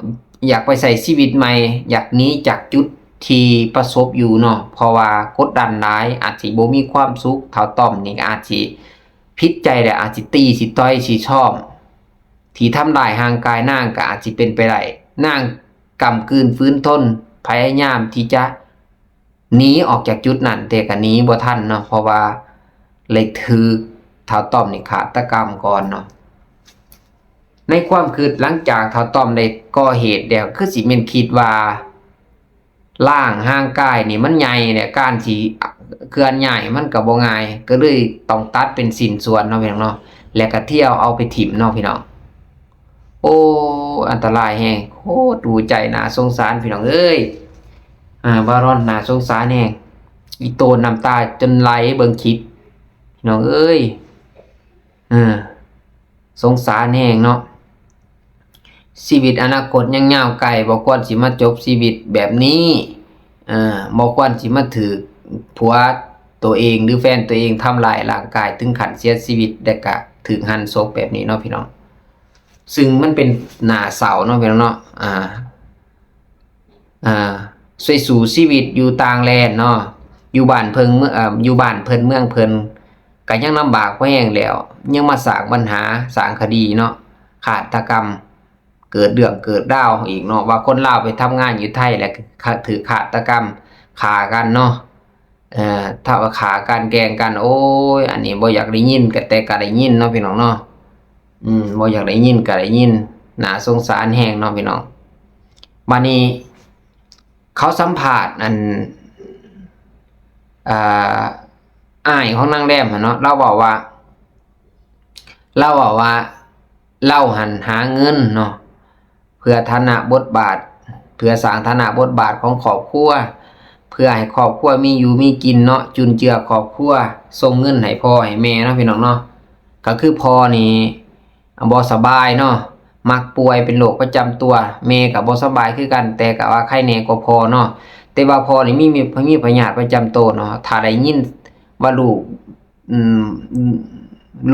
ຢາກໄປໃຊ້ຊີວິດໃໝ່ ຢາກໜີຈາກຈຸດທີ່ປະສົບຢູ່ເນາະ ເພາະວ່າກົດດັນຫຼາຍ ອາດຊິບໍ່ມີຄວາມສຸກ ທ້າວຕ້ອມນີ້ກໍອາດຊິຜິດໃຈ ແລະ ອາດຊິຕີ ຊິຕ່ອຍ ຊິຊອມ ທີ່ທຳລາຍຮ່າງກາຍນາງກໍອາດຊິເປັນໄປໄດ້ ນາງກ້ຳກືນຝືນທົນ ພະຍາຍາມທີ່ຈະ ໜີອອກຈາກຈຸດນັ້ນ ແຕ່ກໍໜີບໍ່ທັນເນາະ ເພາະວ່າໄດ້ຖືກທ້າວຕ້ອມນີ້ຄາດຕະກຳກ່ອນເນາະ. ໃນຄວາມຄິດ ຫຼັງຈາກທ້າວຕ້ອມໄດ້ກໍ່ເຫດແລ້ວ ຄືຊິແມ່ນຄິດວ່າຮ່າງຮ່າງກາຍນີ້ມັນໃຫຍ່ແຫຼະ ການຊິເຄື່ອນຍ້າຍມັນກໍບໍ່ງ່າຍ ກໍເລີຍຕ້ອງຕັດເປັນຊິ້ນສ່ວນເນາະ ພີ່ນ້ອງເນາະ ແລ້ວກໍທ່ຽວເອົາໄປຖິ້ມເນາະ ພີ່ນ້ອງ. ໂອ້ ອັນຕະລາຍແຮງ ໂຄດດູໃຈ ໜ້າສົງສານ ພີ່ນ້ອງເອີຍ. ອາ ບາຣອນ ໜ້າສົງສານແຮງ ອີໂຕນນ້ຳຕາຈົນໄຫຼເບິ່ງຄລິບ ພີ່ນ້ອງເອີຍ. ເອີ ສົງສານແຮງເນາະ ຊີວິດອະນາຄົດຍັງຍາວໄກ ບໍ່ຄວນຊິມາຈົບຊີວິດແບບນີ້. ເອີ ບໍ່ຄວນຊິມາຖືກຜົວໂຕເອງ ຫຼື ແຟນໂຕເອງທຳລາຍຮ່າງກາຍເຖິງຂັ້ນເສຍຊີວິດ ແລະ ກະຖືກຫັນສົບແບບນີ້ເນາະ ພີ່ນ້ອງ. ຊຶ່ງມັນເປັນໜ້າເສົ້າເນາະ ພີ່ນ້ອງເນາະ. ອາ ອາ ໄປສູ່ຊີວິດຢູ່ຕ່າງແດນເນາະ ຢູ່ບ້ານເພິ່ນເມືອງ ເອີ ຢູ່ບ້ານເພິ່ນເມືອງເພິ່ນ ກະຍັງລຳບາກພໍແຮງແລ້ວ ຍັງມາສ້າງບັນຫາ ສ້າງຄະດີເນາະ ຄາດຕະກຳ ເກີດເລື່ອງເກີດລາວອີກເນາະ ວ່າຄົນລາວໄປທຳງານຢູ່ໄທ ແລ້ວ ຄະ ຖືກຄາດຕະກຳຂ້າກັນເນາະ. ເອີ ຖ້າວ່າຂ້າກັນແກ່ງກັນ ໂອ້ຍ ອັນນີ້ບໍ່ຢາກໄດ້ຍິນ ກະແຕ່ກະໄດ້ຍິນເນາະ ພີ່ນ້ອງເນາະ. ອືມ ບໍ່ຢາກໄດ້ຍິນກະໄດ້ຍິນ ໜ້າສົງສານແຮງເນາະ ພີ່ນ້ອງ. ບາດນີ້ເຂົາສຳພາດອັນ ອ່າ ອ້າຍຂອງນາງແລມຫັ້ນເນາະ ລາວເວົ້າວ່າ ລາວເວົ້າວ່າ ລາວຫັ້ນຫາເງິນເນາະ ເພື່ອຖານະບົດບາດ ເພື່ອສ້າງຖານະບົດບາດຂອງຄອບຄົວ ເພື່ອໃຫ້ຄອບຄົວມີຢູ່ມີກິນເນາະ ຈຸນເຈືອຄອບຄົວ ສົ່ງເງິນໃຫ້ພໍ່ໃຫ້ແມ່ເນາະ ພີ່ນ້ອງເນາະ. ກະຄືພໍ່ນີ້ບໍ່ສະບາຍເນາະ ມັກປ່ວຍເປັນໂລກປະຈຳຕົວ ແມ່ກະບໍ່ສະບາຍຄືກັນ ແຕ່ກະວ່າໄຄແນ່ກວ່າພໍ່ເນາະ. ແຕ່ວ່າພໍ່ນີ້ມີ ມີ ມີພະຍາດປະຈຳໂຕເນາະ ຖ້າໄດ້ຍິນວ່າລູກ ອືມ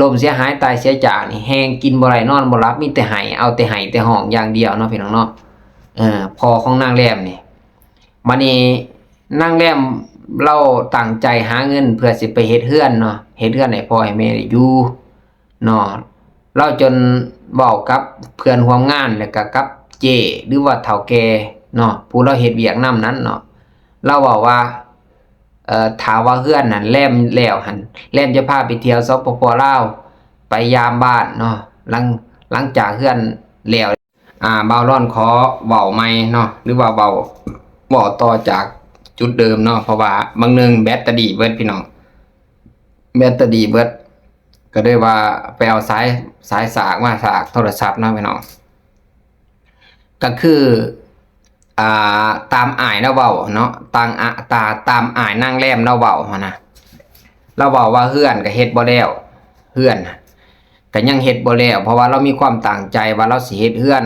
ລົ້ມເສຍຫາຍຕາຍເສຍຈາກນີ້ ແຮງກິນບໍ່ໄດ້ນອນບໍ່ຫຼັບ ມີແຕ່ໄຫ້ ເອົາແຕ່ໄຫ້ແຕ່ຮ້ອງຢ່າງດຽວເນາະ ພີ່ນ້ອງເນາະ. ເອີ ພໍ່ຂອງນາງແລມນີ້ ບາດນີ້ນາງແລມລາວຕັ້ງໃຈຫາເງິນເພື່ອຊິໄປເຮັດເຮືອນເນາະ ເຮັດເຮືອນໃຫ້ພໍ່ໃຫ້ແມ່ໄດ້ຢູ່ເນາະ. ລາວຈົນເວົ້າກັບເພື່ອນຮ່ວມງານ ແລ້ວກະກັບເຈ້ ຫຼືວ່າເຖົ້າແກ່ເນາະ ຜູ້ລາວເຮັດວຽກນຳນັ້ນເນາະ ລາວເວົ້າວ່າ ເອີ ຖ້າວ່າເຮືອນຫັ້ນແລ້ມແລ້ວຫັ້ນ ແລ້ມຈະພາໄປທ່ຽວ ສປປ ລາວ ໄປຢາມບ້ານເນາະ ຫຼັງ ຫຼັງຈາກເຮືອນແລ້ວ. ອ່າ ບ່າວລອນຂໍເວົ້າໃໝ່ເນາະ ຫຼືວ່າເວົ້າ ເວົ້າຕໍ່ຈາກຈຸດເດີມເນາະ ເພາະວ່າບາງໜຶ່ງແບັດຕະຣີເບິດ ພີ່ນ້ອງ ແບັດຕະຣີເບິດ ກະເລີຍວ່າໄປເອົາສາຍ ສາຍສາກມາສາກໂທລະສັບເນາະ ພີ່ນ້ອງ. ກະຄື ອ່າ ຕາມອ້າຍລາວເວົ້າເນາະ ຕາມ ອາ ຕາ ຕາມອ້າຍນາງແລມລາວເວົ້າຫັ້ນນະ ລາວເວົ້າວ່າເຮືອນກະເຮັດບໍ່ແລ້ວ ເຮືອນກະຍັງເຮັດບໍ່ແລ້ວ ເພາະວ່າລາວມີຄວາມຕັ້ງໃຈວ່າລາວຊິເຮັດເຮືອນ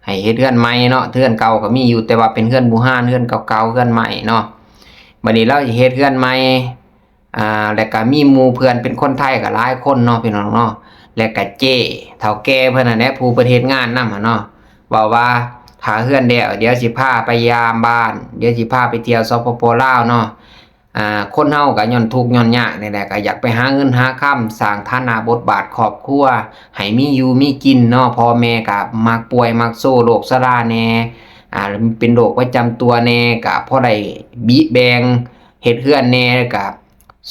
ໃຫ້ເຮັດເຮືອນໃໝ່ເນາະ ເຮືອນເກົ່າກະມີຢູ່ ແຕ່ວ່າເປັນເຮືອນບູຮານ ເຮືອນເກົ່າໆ ເຮືອນໃໝ່ເນາະ. ບາດນີ້ລາວຊິເຮັດເຮືອນໃໝ່ ອ່າ ແລ້ວກະມີໝູ່ເພື່ອນເປັນຄົນໄທກະຫຼາຍຄົນເນາະ ພີ່ນ້ອງເນາະ ແລ້ວກະເຈ້ ເຖົ້າແກ່ເພິ່ນຫັ້ນແຫຼະ ຜູ້ເພິ່ນເຮັດງານນຳຫັ້ນເນາະ ເວົ້າວ່າຖ້າເຮືອນແລ້ວ ດຽວຊິພາໄປຢາມບ້ານ ດຽວຊິພາໄປທ່ຽວ ສປປ ລາວ ເນາະ. ອ່າ ຄົນເຮົາກະຍ້ອນທຸກຍ້ອນຍາກນີ້ແຫຼະ ກະຢາກໄປຫາເງິນຫາຄຳ ສ້າງຖານະບົດບາດຄອບຄົວ ໃຫ້ມີຢູ່ມີກິນເນາະ ພໍ່ແມ່ກະມັກປ່ວຍມັກໂຊ ໂລກຊະລາແດ່ ອ່າ ເປັນໂລກປະຈຳຕົວແດ່ ກະພໍໄດ້ບິແບ່ງ ເຮັດເຮືອນແດ່ ກະ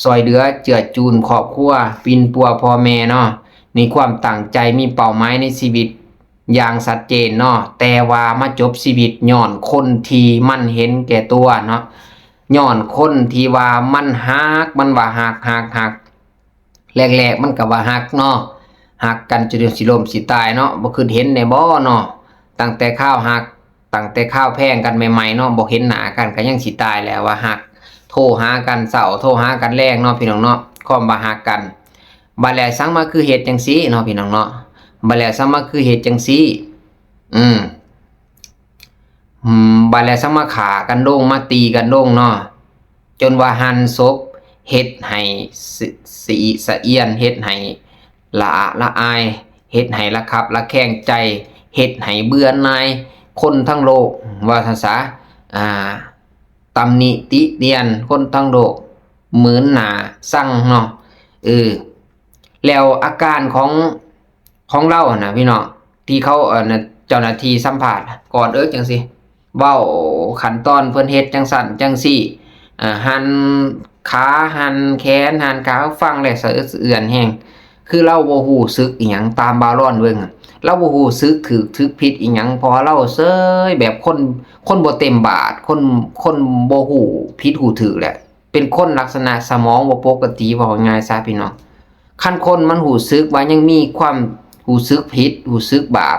ຊ່ອຍເຫຼືອເຈືອຈູນຄອບຄົວ ປິ່ນປົວພໍ່ແມ່ເນາະ ມີຄວາມຕັ້ງໃຈ ມີເປົ້າໝາຍໃນຊີວິດຢ່າງຊັດເຈນເນາະ ແຕ່ວ່າມາຈົບຊີວິດຍ້ອນຄົນທີ່ມັນເຫັນແກ່ຕົວເນາະ ຍ້ອນຄົນທີ່ວ່າມັນຮັກ ມັນວ່າຮັກ ຮັກ ຮັກ ແລກໆ ມັນກະວ່າຮັກເນາະ ຮັກກັນຈົນຊິລົ້ມຊິຕາຍເນາະ ບໍ່ຄິດເຫັນແດ່ບໍເນາະ ຕັ້ງແຕ່ຄາວຮັກ ຕັ້ງແຕ່ຄາວແພງກັນໃໝ່ໆ ເນາະ ບໍ່ເຫັນໜ້າກັນກະຍັງຊິຕາຍແລ້ວວ່າຮັກ ໂທຫາກັນເຊົ້າ ໂທຫາກັນແລງເນາະ ພີ່ນ້ອງເນາະ ຄວາມວ່າຮັກກັນ. ບາດແລ້ວສັງມາຄືເຮັດຈັ່ງຊີ້ເນາະ ພີ່ນ້ອງເນາະ ບາດແລ້ວສັງມາຄືເຮັດຈັ່ງຊີ້ ອືມ ອືມ ບາດແລ້ວສັງມາຂ້າກັນລົງ ມາຕີກັນລົງເນາະ ຈົນວ່າຫັນສົບ ເຮັດໃຫ້ສະ ສະອິສະອຽນ ເຮັດໃຫ້ລະອະລະອາຍ ເຮັດໃຫ້ລະຄັບລະແຄງໃຈ ເຮັດໃຫ້ເບື່ອໜ່າຍຄົນທັງໂລກ ວ່າຊັ້ນສາ ອ່າ ຕຳໜິຕິຕຽນຄົນທັງໂລກ ໝືນໜ້າຊັງເນາະ ເອີ ແລ້ວອາການຂອງ ຂອງລາວຫັ້ນນະ ພີ່ນ້ອງ ທີ່ເຂົາ ເອີ ເຈົ້າໜ້າທີ່ສຳພາດກ່ອນເອີກຈັ່ງຊີ້ ເວົ້າຂັ້ນຕອນເພິ່ນເຮັດຈັ່ງຊັ້ນຈັ່ງຊີ້ ອ່າ ຫັນຂາຫັນແຂນຫັນຂາ ຟັງແລ້ວສະເອິດສະເອືອນແຮງ ຄືລາວບໍ່ຮູ້ສຶກອີ່ຫຍັງ ຕາມບ່າວລອນເບິ່ງ ລາວບໍ່ຮູ້ສຶກຖືກຖືກຜິດອີ່ຫຍັງ ເພາະວ່າລາວເຊີຍແບບຄົນ ຄົນບໍ່ເຕັມບາດ ຄົນ ຄົນບໍ່ຮູ້ຜິດຮູ້ຖືກແຫຼະ ເປັນຄົນລັກສະນະສະໝອງບໍ່ປົກກະຕິ ເວົ້າງ່າຍຊະ ພີ່ນ້ອງ ຄັນຄົນມັນຮູ້ສຶກວ່າຍັງມີຄວາມຮູ້ສຶກຜິດ ຮູ້ສຶກບາບ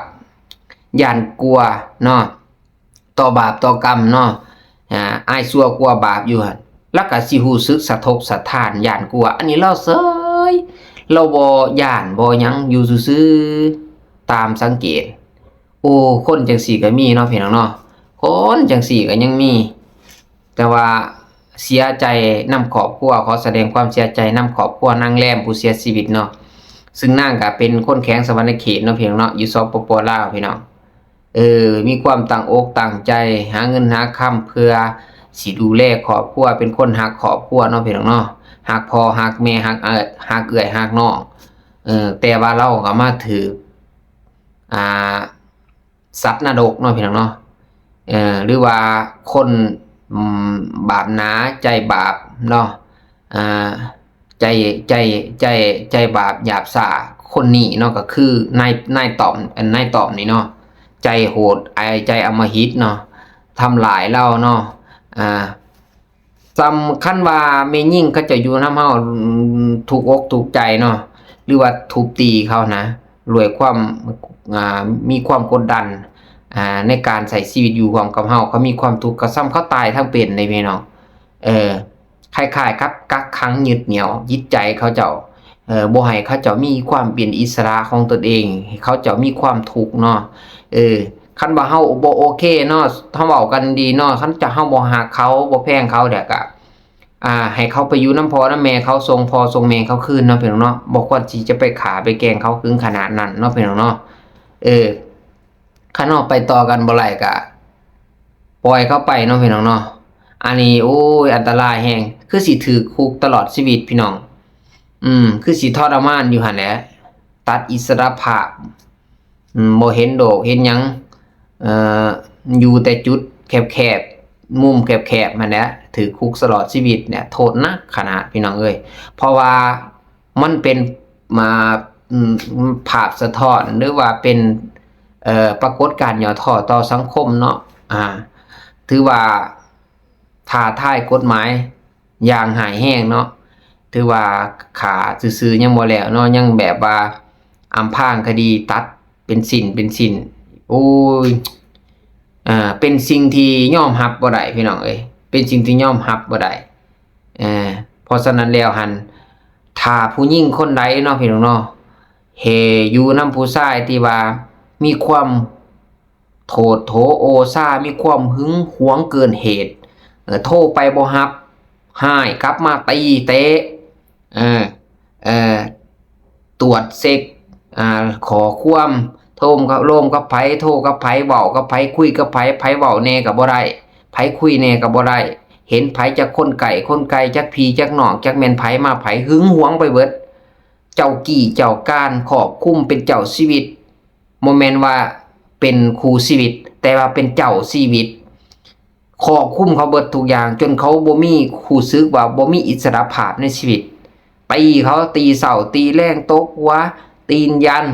ຢ້ານກົວເນາະ ຕໍ່ບາບຕໍ່ກຳເນາະ ອາ ອາຍຊົ່ວກົວບາບຢູ່ຫັ້ນ ລາວກະຊິຮູ້ສຶກສະທົກສະທ້ານ ຢ້ານກົວ ອັນນີ້ລາວເຊີຍ ລາວບໍ່ຢ້ານບໍ່ຫຍັງ ຢູ່ຊື່ໆ ຕາມສັງເກດ ໂອ້ ຄົນຈັ່ງຊີ້ກະມີເນາະ ພີ່ນ້ອງເນາະ ຄົນຈັ່ງຊີ້ກະຍັງມີ ແຕ່ວ່າເສຍໃຈນຳຄອບຄົວ ຂໍສະແດງຄວາມເສຍໃຈນຳຄອບຄົວນາງແລມຜູ້ເສຍຊີວິດເນາະ ຊຶ່ງນາງກະເປັນຄົນແຂວງສະຫວັນນະເຂດເນາະ ພີ່ນ້ອງເນາະ ຢູ່ ສປປ ລາວ ພີ່ນ້ອງ ເອີ ມີຄວາມຕັ້ງອົກຕັ້ງໃຈ ຫາເງິນຫາຄຳເພື່ອຊິດູແລຄອບຄົວ ເປັນຄົນຮັກຄອບຄົວເນາະ ພີ່ນ້ອງເນາະ ຮັກພໍ່ຮັກແມ່ ຮັກເອື້ອຍ ຮັກເອື້ອຍຮັກນ້ອງ ເອີ ແຕ່ວ່າລາວກະມາຖືກ ອ່າ ສັດນະລົກເນາະ ພີ່ນ້ອງເນາະ ເອີ ຫຼືວ່າຄົນ ອືມ ບາບໜາ ໃຈບາບເນາະ ອ່າ ໃຈ ໃຈ ໃຈ ໃຈບາບຫຍາບຊ້າຄົນນີ້ເນາະ ກໍຄືນາຍ ນາຍຕ້ອມ ນາຍຕ້ອມນີ້ເນາະ ໃຈໂຫດ ໃຈອຳມະຫິດເນາະ ທຳລາຍລາວເນາະ ອ່າ ສຳຄັນວ່າແມ່ຍິງເຂົາເຈົ້າຢູ່ນຳເຮົາ ອືມ ຖືກອົກຖືກໃຈເນາະ ຫຼືວ່າທຸບຕີເຂົານະ ດ້ວຍຄວາມ ອ່າ ມີຄວາມກົດດັນ ອ່າ ໃນການໃຊ້ຊີວິດຢູ່ຮ່ວມກັບເຮົາ ເຂົາມີຄວາມທຸກ ກໍສ່ຳເຂົາຕາຍທັງເປັນເດ້ພີ່ນ້ອງ ເອີ ຄ້າຍໆກັບກັກຂັງຍຶດໜ່ຽວຈິດໃຈເຂົາເຈົ້າ ເອີ ບໍ່ໃຫ້ເຂົາເຈົ້າມີຄວາມເປັນອິດສະຫຼະຂອງຕົນເອງ ໃຫ້ເຂົາເຈົ້າມີຄວາມທຸກເນາະ ເອີ ຄັນວ່າເຮົາບໍ່ໂອເຄເນາະ ເຮົາເວົ້າກັນດີເນາະ ຄັນຈະ ເຮົາບໍ່ຮັກເຂົາ ບໍ່ແພງເຂົາ ແລ້ວກະ ອ່າ ໃຫ້ເຂົາໄປຢູ່ນຳພໍ່ນຳແມ່ເຂົາ ສົ່ງພໍ່ສົ່ງແມ່ເຂົາຄືນເນາະ ພີ່ນ້ອງເນາະ ບໍ່ຄວນທີ່ຈະໄປຂ້າໄປແກ່ງເຂົາເຖິງຂະໜາດນັ້ນເນາະ ພີ່ນ້ອງເນາະ ເອີ ຄັນເຮົາໄປຕໍ່ກັນບໍ່ໄດ້ກະປ່ອຍເຂົາໄປເນາະ ພີ່ນ້ອງເນາະ ອັນນີ້ ໂອ້ຍ ອັນຕະລາຍແຮງ ຄືຊິຖືກຄຸກຕະຫຼອດຊີວິດ ພີ່ນ້ອງ ອືມ ຄືຊິທໍລະມານຢູ່ຫັ້ນແຫຼະ ຕັດອິດສະຫຼະພາບ ອືມ ບໍ່ເຫັນໂດກເຫັນຫຍັງ ເອີ ຢູ່ແຕ່ຈຸດແຄບໆ ມຸມແຄບໆຫັ້ນແຫຼະ ຖືກຄຸກຕະຫຼອດຊີວິດເນຍ ໂທດໜັກຂະໜາດ ພີ່ນ້ອງເອີຍ ເພາະວ່າມັນເປັນ ອ່າ ອືມ ພາບສະທ້ອນ ຫຼືວ່າເປັນ ເອີ ປາກົດການຫຍໍ້ທໍ້ຕໍ່ສັງຄົມເນາະ ອ່າ ຖືວ່າທ້າທາຍກົດໝາຍ ຢ່າງຮ້າຍແຮງເນາະ ຖືວ່າຂ້າຊື່ໆຍັງບໍ່ແລ້ວເນາະ ຍັງແບບວ່າອຳພາງຄະດີ ຕັດເປັນຊິ້ນເປັນຊິ້ນ ໂອ້ຍ ເປັນສິ່ງທີ່ຍອມຮັບບໍ່ໄດ້ ພີ່ນ້ອງເອີຍ ເປັນສິ່ງທີ່ຍອມຮັບບໍ່ໄດ້ ເພາະສະນັ້ນແລ້ວຫັ້ນ ຖ້າຜູ້ຍິງຄົນໃດເນາະ ພີ່ນ້ອງເນາະ ເຮັດຢູ່ນຳຜູ້ຊາຍທີ່ວ່າມີຄວາມ ໂທດໂຖໂອຊາ ມີຄວາມຫຶງຫວງເກີນເຫດ ເອີ ໂທໄປບໍ່ຮັບ ຮ້າຍກັບມາຕີເຕະ ເອີ ເອີ ຕວດເຊັກ ອ່າ ຂໍ້ຄວາມ ໂທມກັບ ໂລມກັບໃຜ ໂທກັບໃຜ ເວົ້າກັບໃຜ ຄຸຍກັບໃຜ ໃຜເວົ້າແດ່ກໍບໍ່ໄດ້ ໃຜຄຸຍແດ່ກໍບໍ່ໄດ້ ເຫັນໃຜຈັກຄົນໃກ້ຄົນໄກ ຈັກພີ່ຈັກນ້ອງ ຈັກແມ່ນໃຜມາໃຜ ຫຶງຫວງໄປເບິດ ເຈົ້າກີ້ເຈົ້າການ ຄອບຄຸມເປັນເຈົ້າຊີວິດ ບໍ່ແມ່ນວ່າເປັນຄູ່ຊີວິດ ແຕ່ວ່າເປັນເຈົ້າຊີວິດ ຄອບຄຸມເຂົາເບິດທຸກຢ່າງ ຈົນເຂົາບໍ່ມີ ຮູ້ສຶກວ່າບໍ່ມີອິດສະຫຼະພາບໃນຊີວິດ ຕີເຂົາ ຕີເຊົ້າ ຕີແລງ ຕົບຫົວ ຕີນຢັນ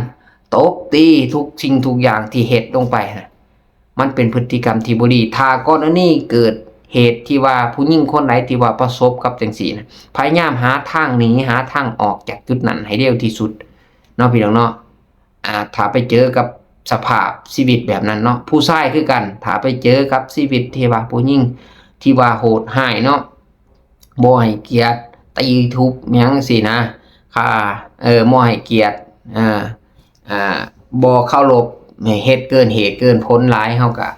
ຕົບຕີ ທຸກສິ່ງທຸກຢ່າງທີ່ເຮັດລົງໄປນະ ມັນເປັນພຶດຕິກຳທີ່ບໍ່ດີ ຖ້າກໍລະນີເກີດເຫດທີ່ວ່າຜູ້ຍິງຄົນໃດທີ່ວ່າປະສົບກັບຈັ່ງຊີ້ນະ ພະຍາຍາມຫາທາງໜີ ຫາທາງອອກຈາກຈຸດນັ້ນໃຫ້ເລັວທີ່ສຸດເນາະ ພີ່ນ້ອງເນາະ ອ່າ ຖ້າໄປເຈີກັບສະພາບຊີວິດແບບນັ້ນເນາະ ຜູ້ຊາຍຄືກັນ ຖ້າໄປເຈີກັບຊີວິດທີ່ວ່າຜູ້ຍິງທີ່ວ່າໂຫດຮ້າຍເນາະ ບໍ່ໃຫ້ກຽດ ຕີທຸບຫຍັງຊີ້ນະ ຂ້າ ເອີ ບໍ່ໃຫ້ກຽດ ເອີ ອ່າ ບໍ່ເຄົາລົບ ເຮັດເກີນເຫດເກີນຜົນຫຼາຍ ເຮົາກະ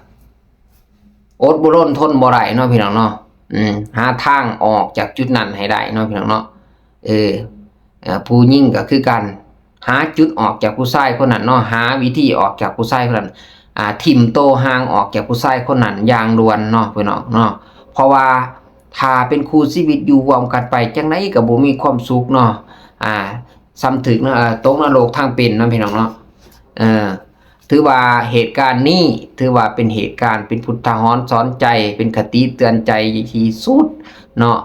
ອົດບໍ່ທົນທົນບໍ່ໄດ້ເນາະ ພີ່ນ້ອງເນາະ ອືມ ຫາທາງອອກຈາກຈຸດນັ້ນໃຫ້ໄດ້ເນາະ ພີ່ນ້ອງເນາະ ເອີ ເອີ ຜູ້ຍິງກໍຄືກັນ ຫາຈຸດອອກຈາກຜູ້ຊາຍຄົນນັ້ນເນາະ ຫາວິທີອອກຈາກຜູ້ຊາຍຄົນນັ້ນ ອ່າ ຖິ້ມໂຕຫ່າງອອກຈາກຜູ້ຊາຍຄົນນັ້ນຢ່າງດ່ວນເນາະ ພີ່ນ້ອງເນາະ ເພາະວ່າຖ້າເປັນຄູ່ຊີວິດຢູ່ຮ່ວມກັນໄປ ຈັ່ງໃດກໍບໍ່ມີຄວາມສຸກເນາະ ອ່າ ສ່ຳຖືກ ເອີ ຕົກນະລົກທາງເປັນເນາະ ພີ່ນ້ອງເນາະ ເອີ ຖືວ່າເຫດການນີ້ ຖືວ່າເປັນເຫດການ ເປັນອຸທາຫອນສອນໃຈ ເປັນຄະຕິເຕືອນໃຈທີ່ສຸດເນາະ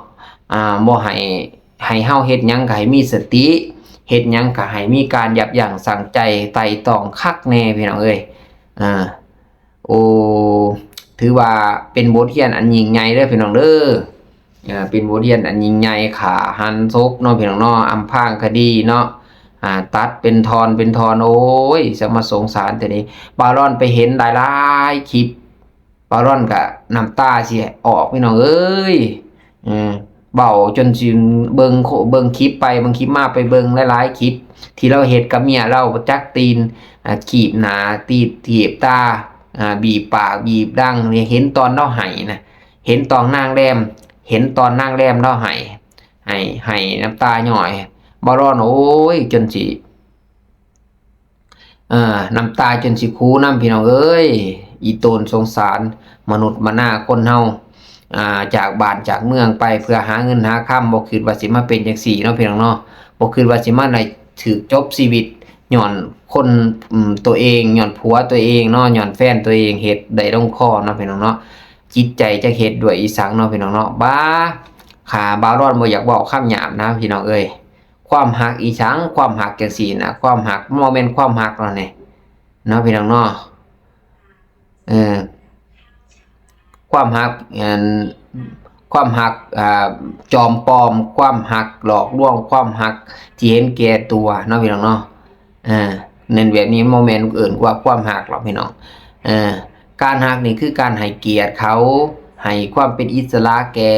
ອ່າ ບໍ່ໃຫ້ ໃຫ້ເຮົາເຮັດຫຍັງກໍໃຫ້ມີສະຕິ ເຮັດຫຍັງກໍໃຫ້ມີການຢັບຢັ້ງຊັ່ງໃຈ ໄຕ່ຕອງຄັກແນ່ ພີ່ນ້ອງເອີຍ ເອີ ໂອ້ ຖືວ່າເປັນບົດຮຽນອັນຍິ່ງໃຫຍ່ເດີ ພີ່ນ້ອງເດີ ເອີ ເປັນບົດຮຽນອັນຍິ່ງໃຫຍ່ ຂ້າຫັນສົບເນາະ ພີ່ນ້ອງເນາະ ອຳພາງຄະດີເນາະ ອ່າ ຕັດເປັນທ່ອນເປັນທ່ອນ ໂອ້ຍ ສະມາສົງສານແທ້ນີ້ ບ່າວລອນໄປເຫັນຫຼາຍໆຄລິບ ບ່າວລອນກະນ້ຳຕາຊິອອກ ພີ່ນ້ອງເອີຍ ເອີ ເວົ້າຈົນຊິເບິ່ງ ເບິ່ງຄລິບໄປເບິ່ງຄລິບມາ ໄປເບິ່ງຫຼາຍໆຄລິບ ທີ່ລາວເຮັດກັບເມຍລາວ ຈັກຕີນ ອ່າ ຖີບໜ້າ ຕີບ ຖີບຕາ ອ່າ ບີບປາກ ບີບດັງ ເຫັນຕອນລາວໄຫ້ນະ ເຫັນຕອນນາງແລມ ເຫັນຕອນນາງແລມລາວໄຫ້ ໄຫ້ ໄຫ້ນ້ຳຕາຍ້ອຍ ບ່າວລອນ ໂອ້ຍ ຈົນຊິ ເອີ ນ້ຳຕາຈົນຊິຄູນຳ ພີ່ນ້ອງເອີຍ ອີ່ຕົນສົງສານມະນຸດມະນາຄົນເຮົາ ອ່າ ຈາກບ້ານຈາກເມືອງໄປເພື່ອຫາເງິນຫາຄຳ ບໍ່ຄິດວ່າຊິມາເປັນຈັ່ງຊີ້ເນາະ ພີ່ນ້ອງເນາະ ບໍ່ຄິດວ່າຊິມາໄດ້ຖືກຈົບຊີວິດ ຍ້ອນຄົນ ອືມ ຕົວເອງ ຍ້ອນຜົວຕົວເອງເນາະ ຍ້ອນແຟນຕົວເອງເຮັດໄດ້ລົງຄໍເນາະ ພີ່ນ້ອງເນາະ. ຈິດໃຈຈັກເຮັດດ້ວຍອີ່ສັງເນາະ ພີ່ນ້ອງເນາະ. ບາ ຂ້າບ່າວລອນບໍ່ຢາກເວົ້າຄຳຫຍາບນະ ພີ່ນ້ອງເອີຍ. ຄວາມຮັກອີ່ສັງ ຄວາມຮັກຈັ່ງຊີ້ນະ ຄວາມຮັກມັນບໍ່ແມ່ນຄວາມຮັກແລ້ວນີ້ເນາະ ພີ່ນ້ອງເນາະ. ເອີ ຄວາມຮັກ ອັນ ຄວາມຮັກ ອ່າ ຈອມປອມ ຄວາມຮັກຫຼອກລວງ ຄວາມຮັກທີ່ເຫັນແກ່ຕົວເນາະ ພີ່ນ້ອງເນາະ. ເອີ ແມ່ນແບບນີ້ ບໍ່ແມ່ນເອີ້ນວ່າຄວາມຮັກດອກ ພີ່ນ້ອງ. ເອີ ການຮັກນີ້ຄືການໃຫ້ກຽດເຂົາ ໃຫ້ຄວາມເປັນອິດສະຫຼະແກ່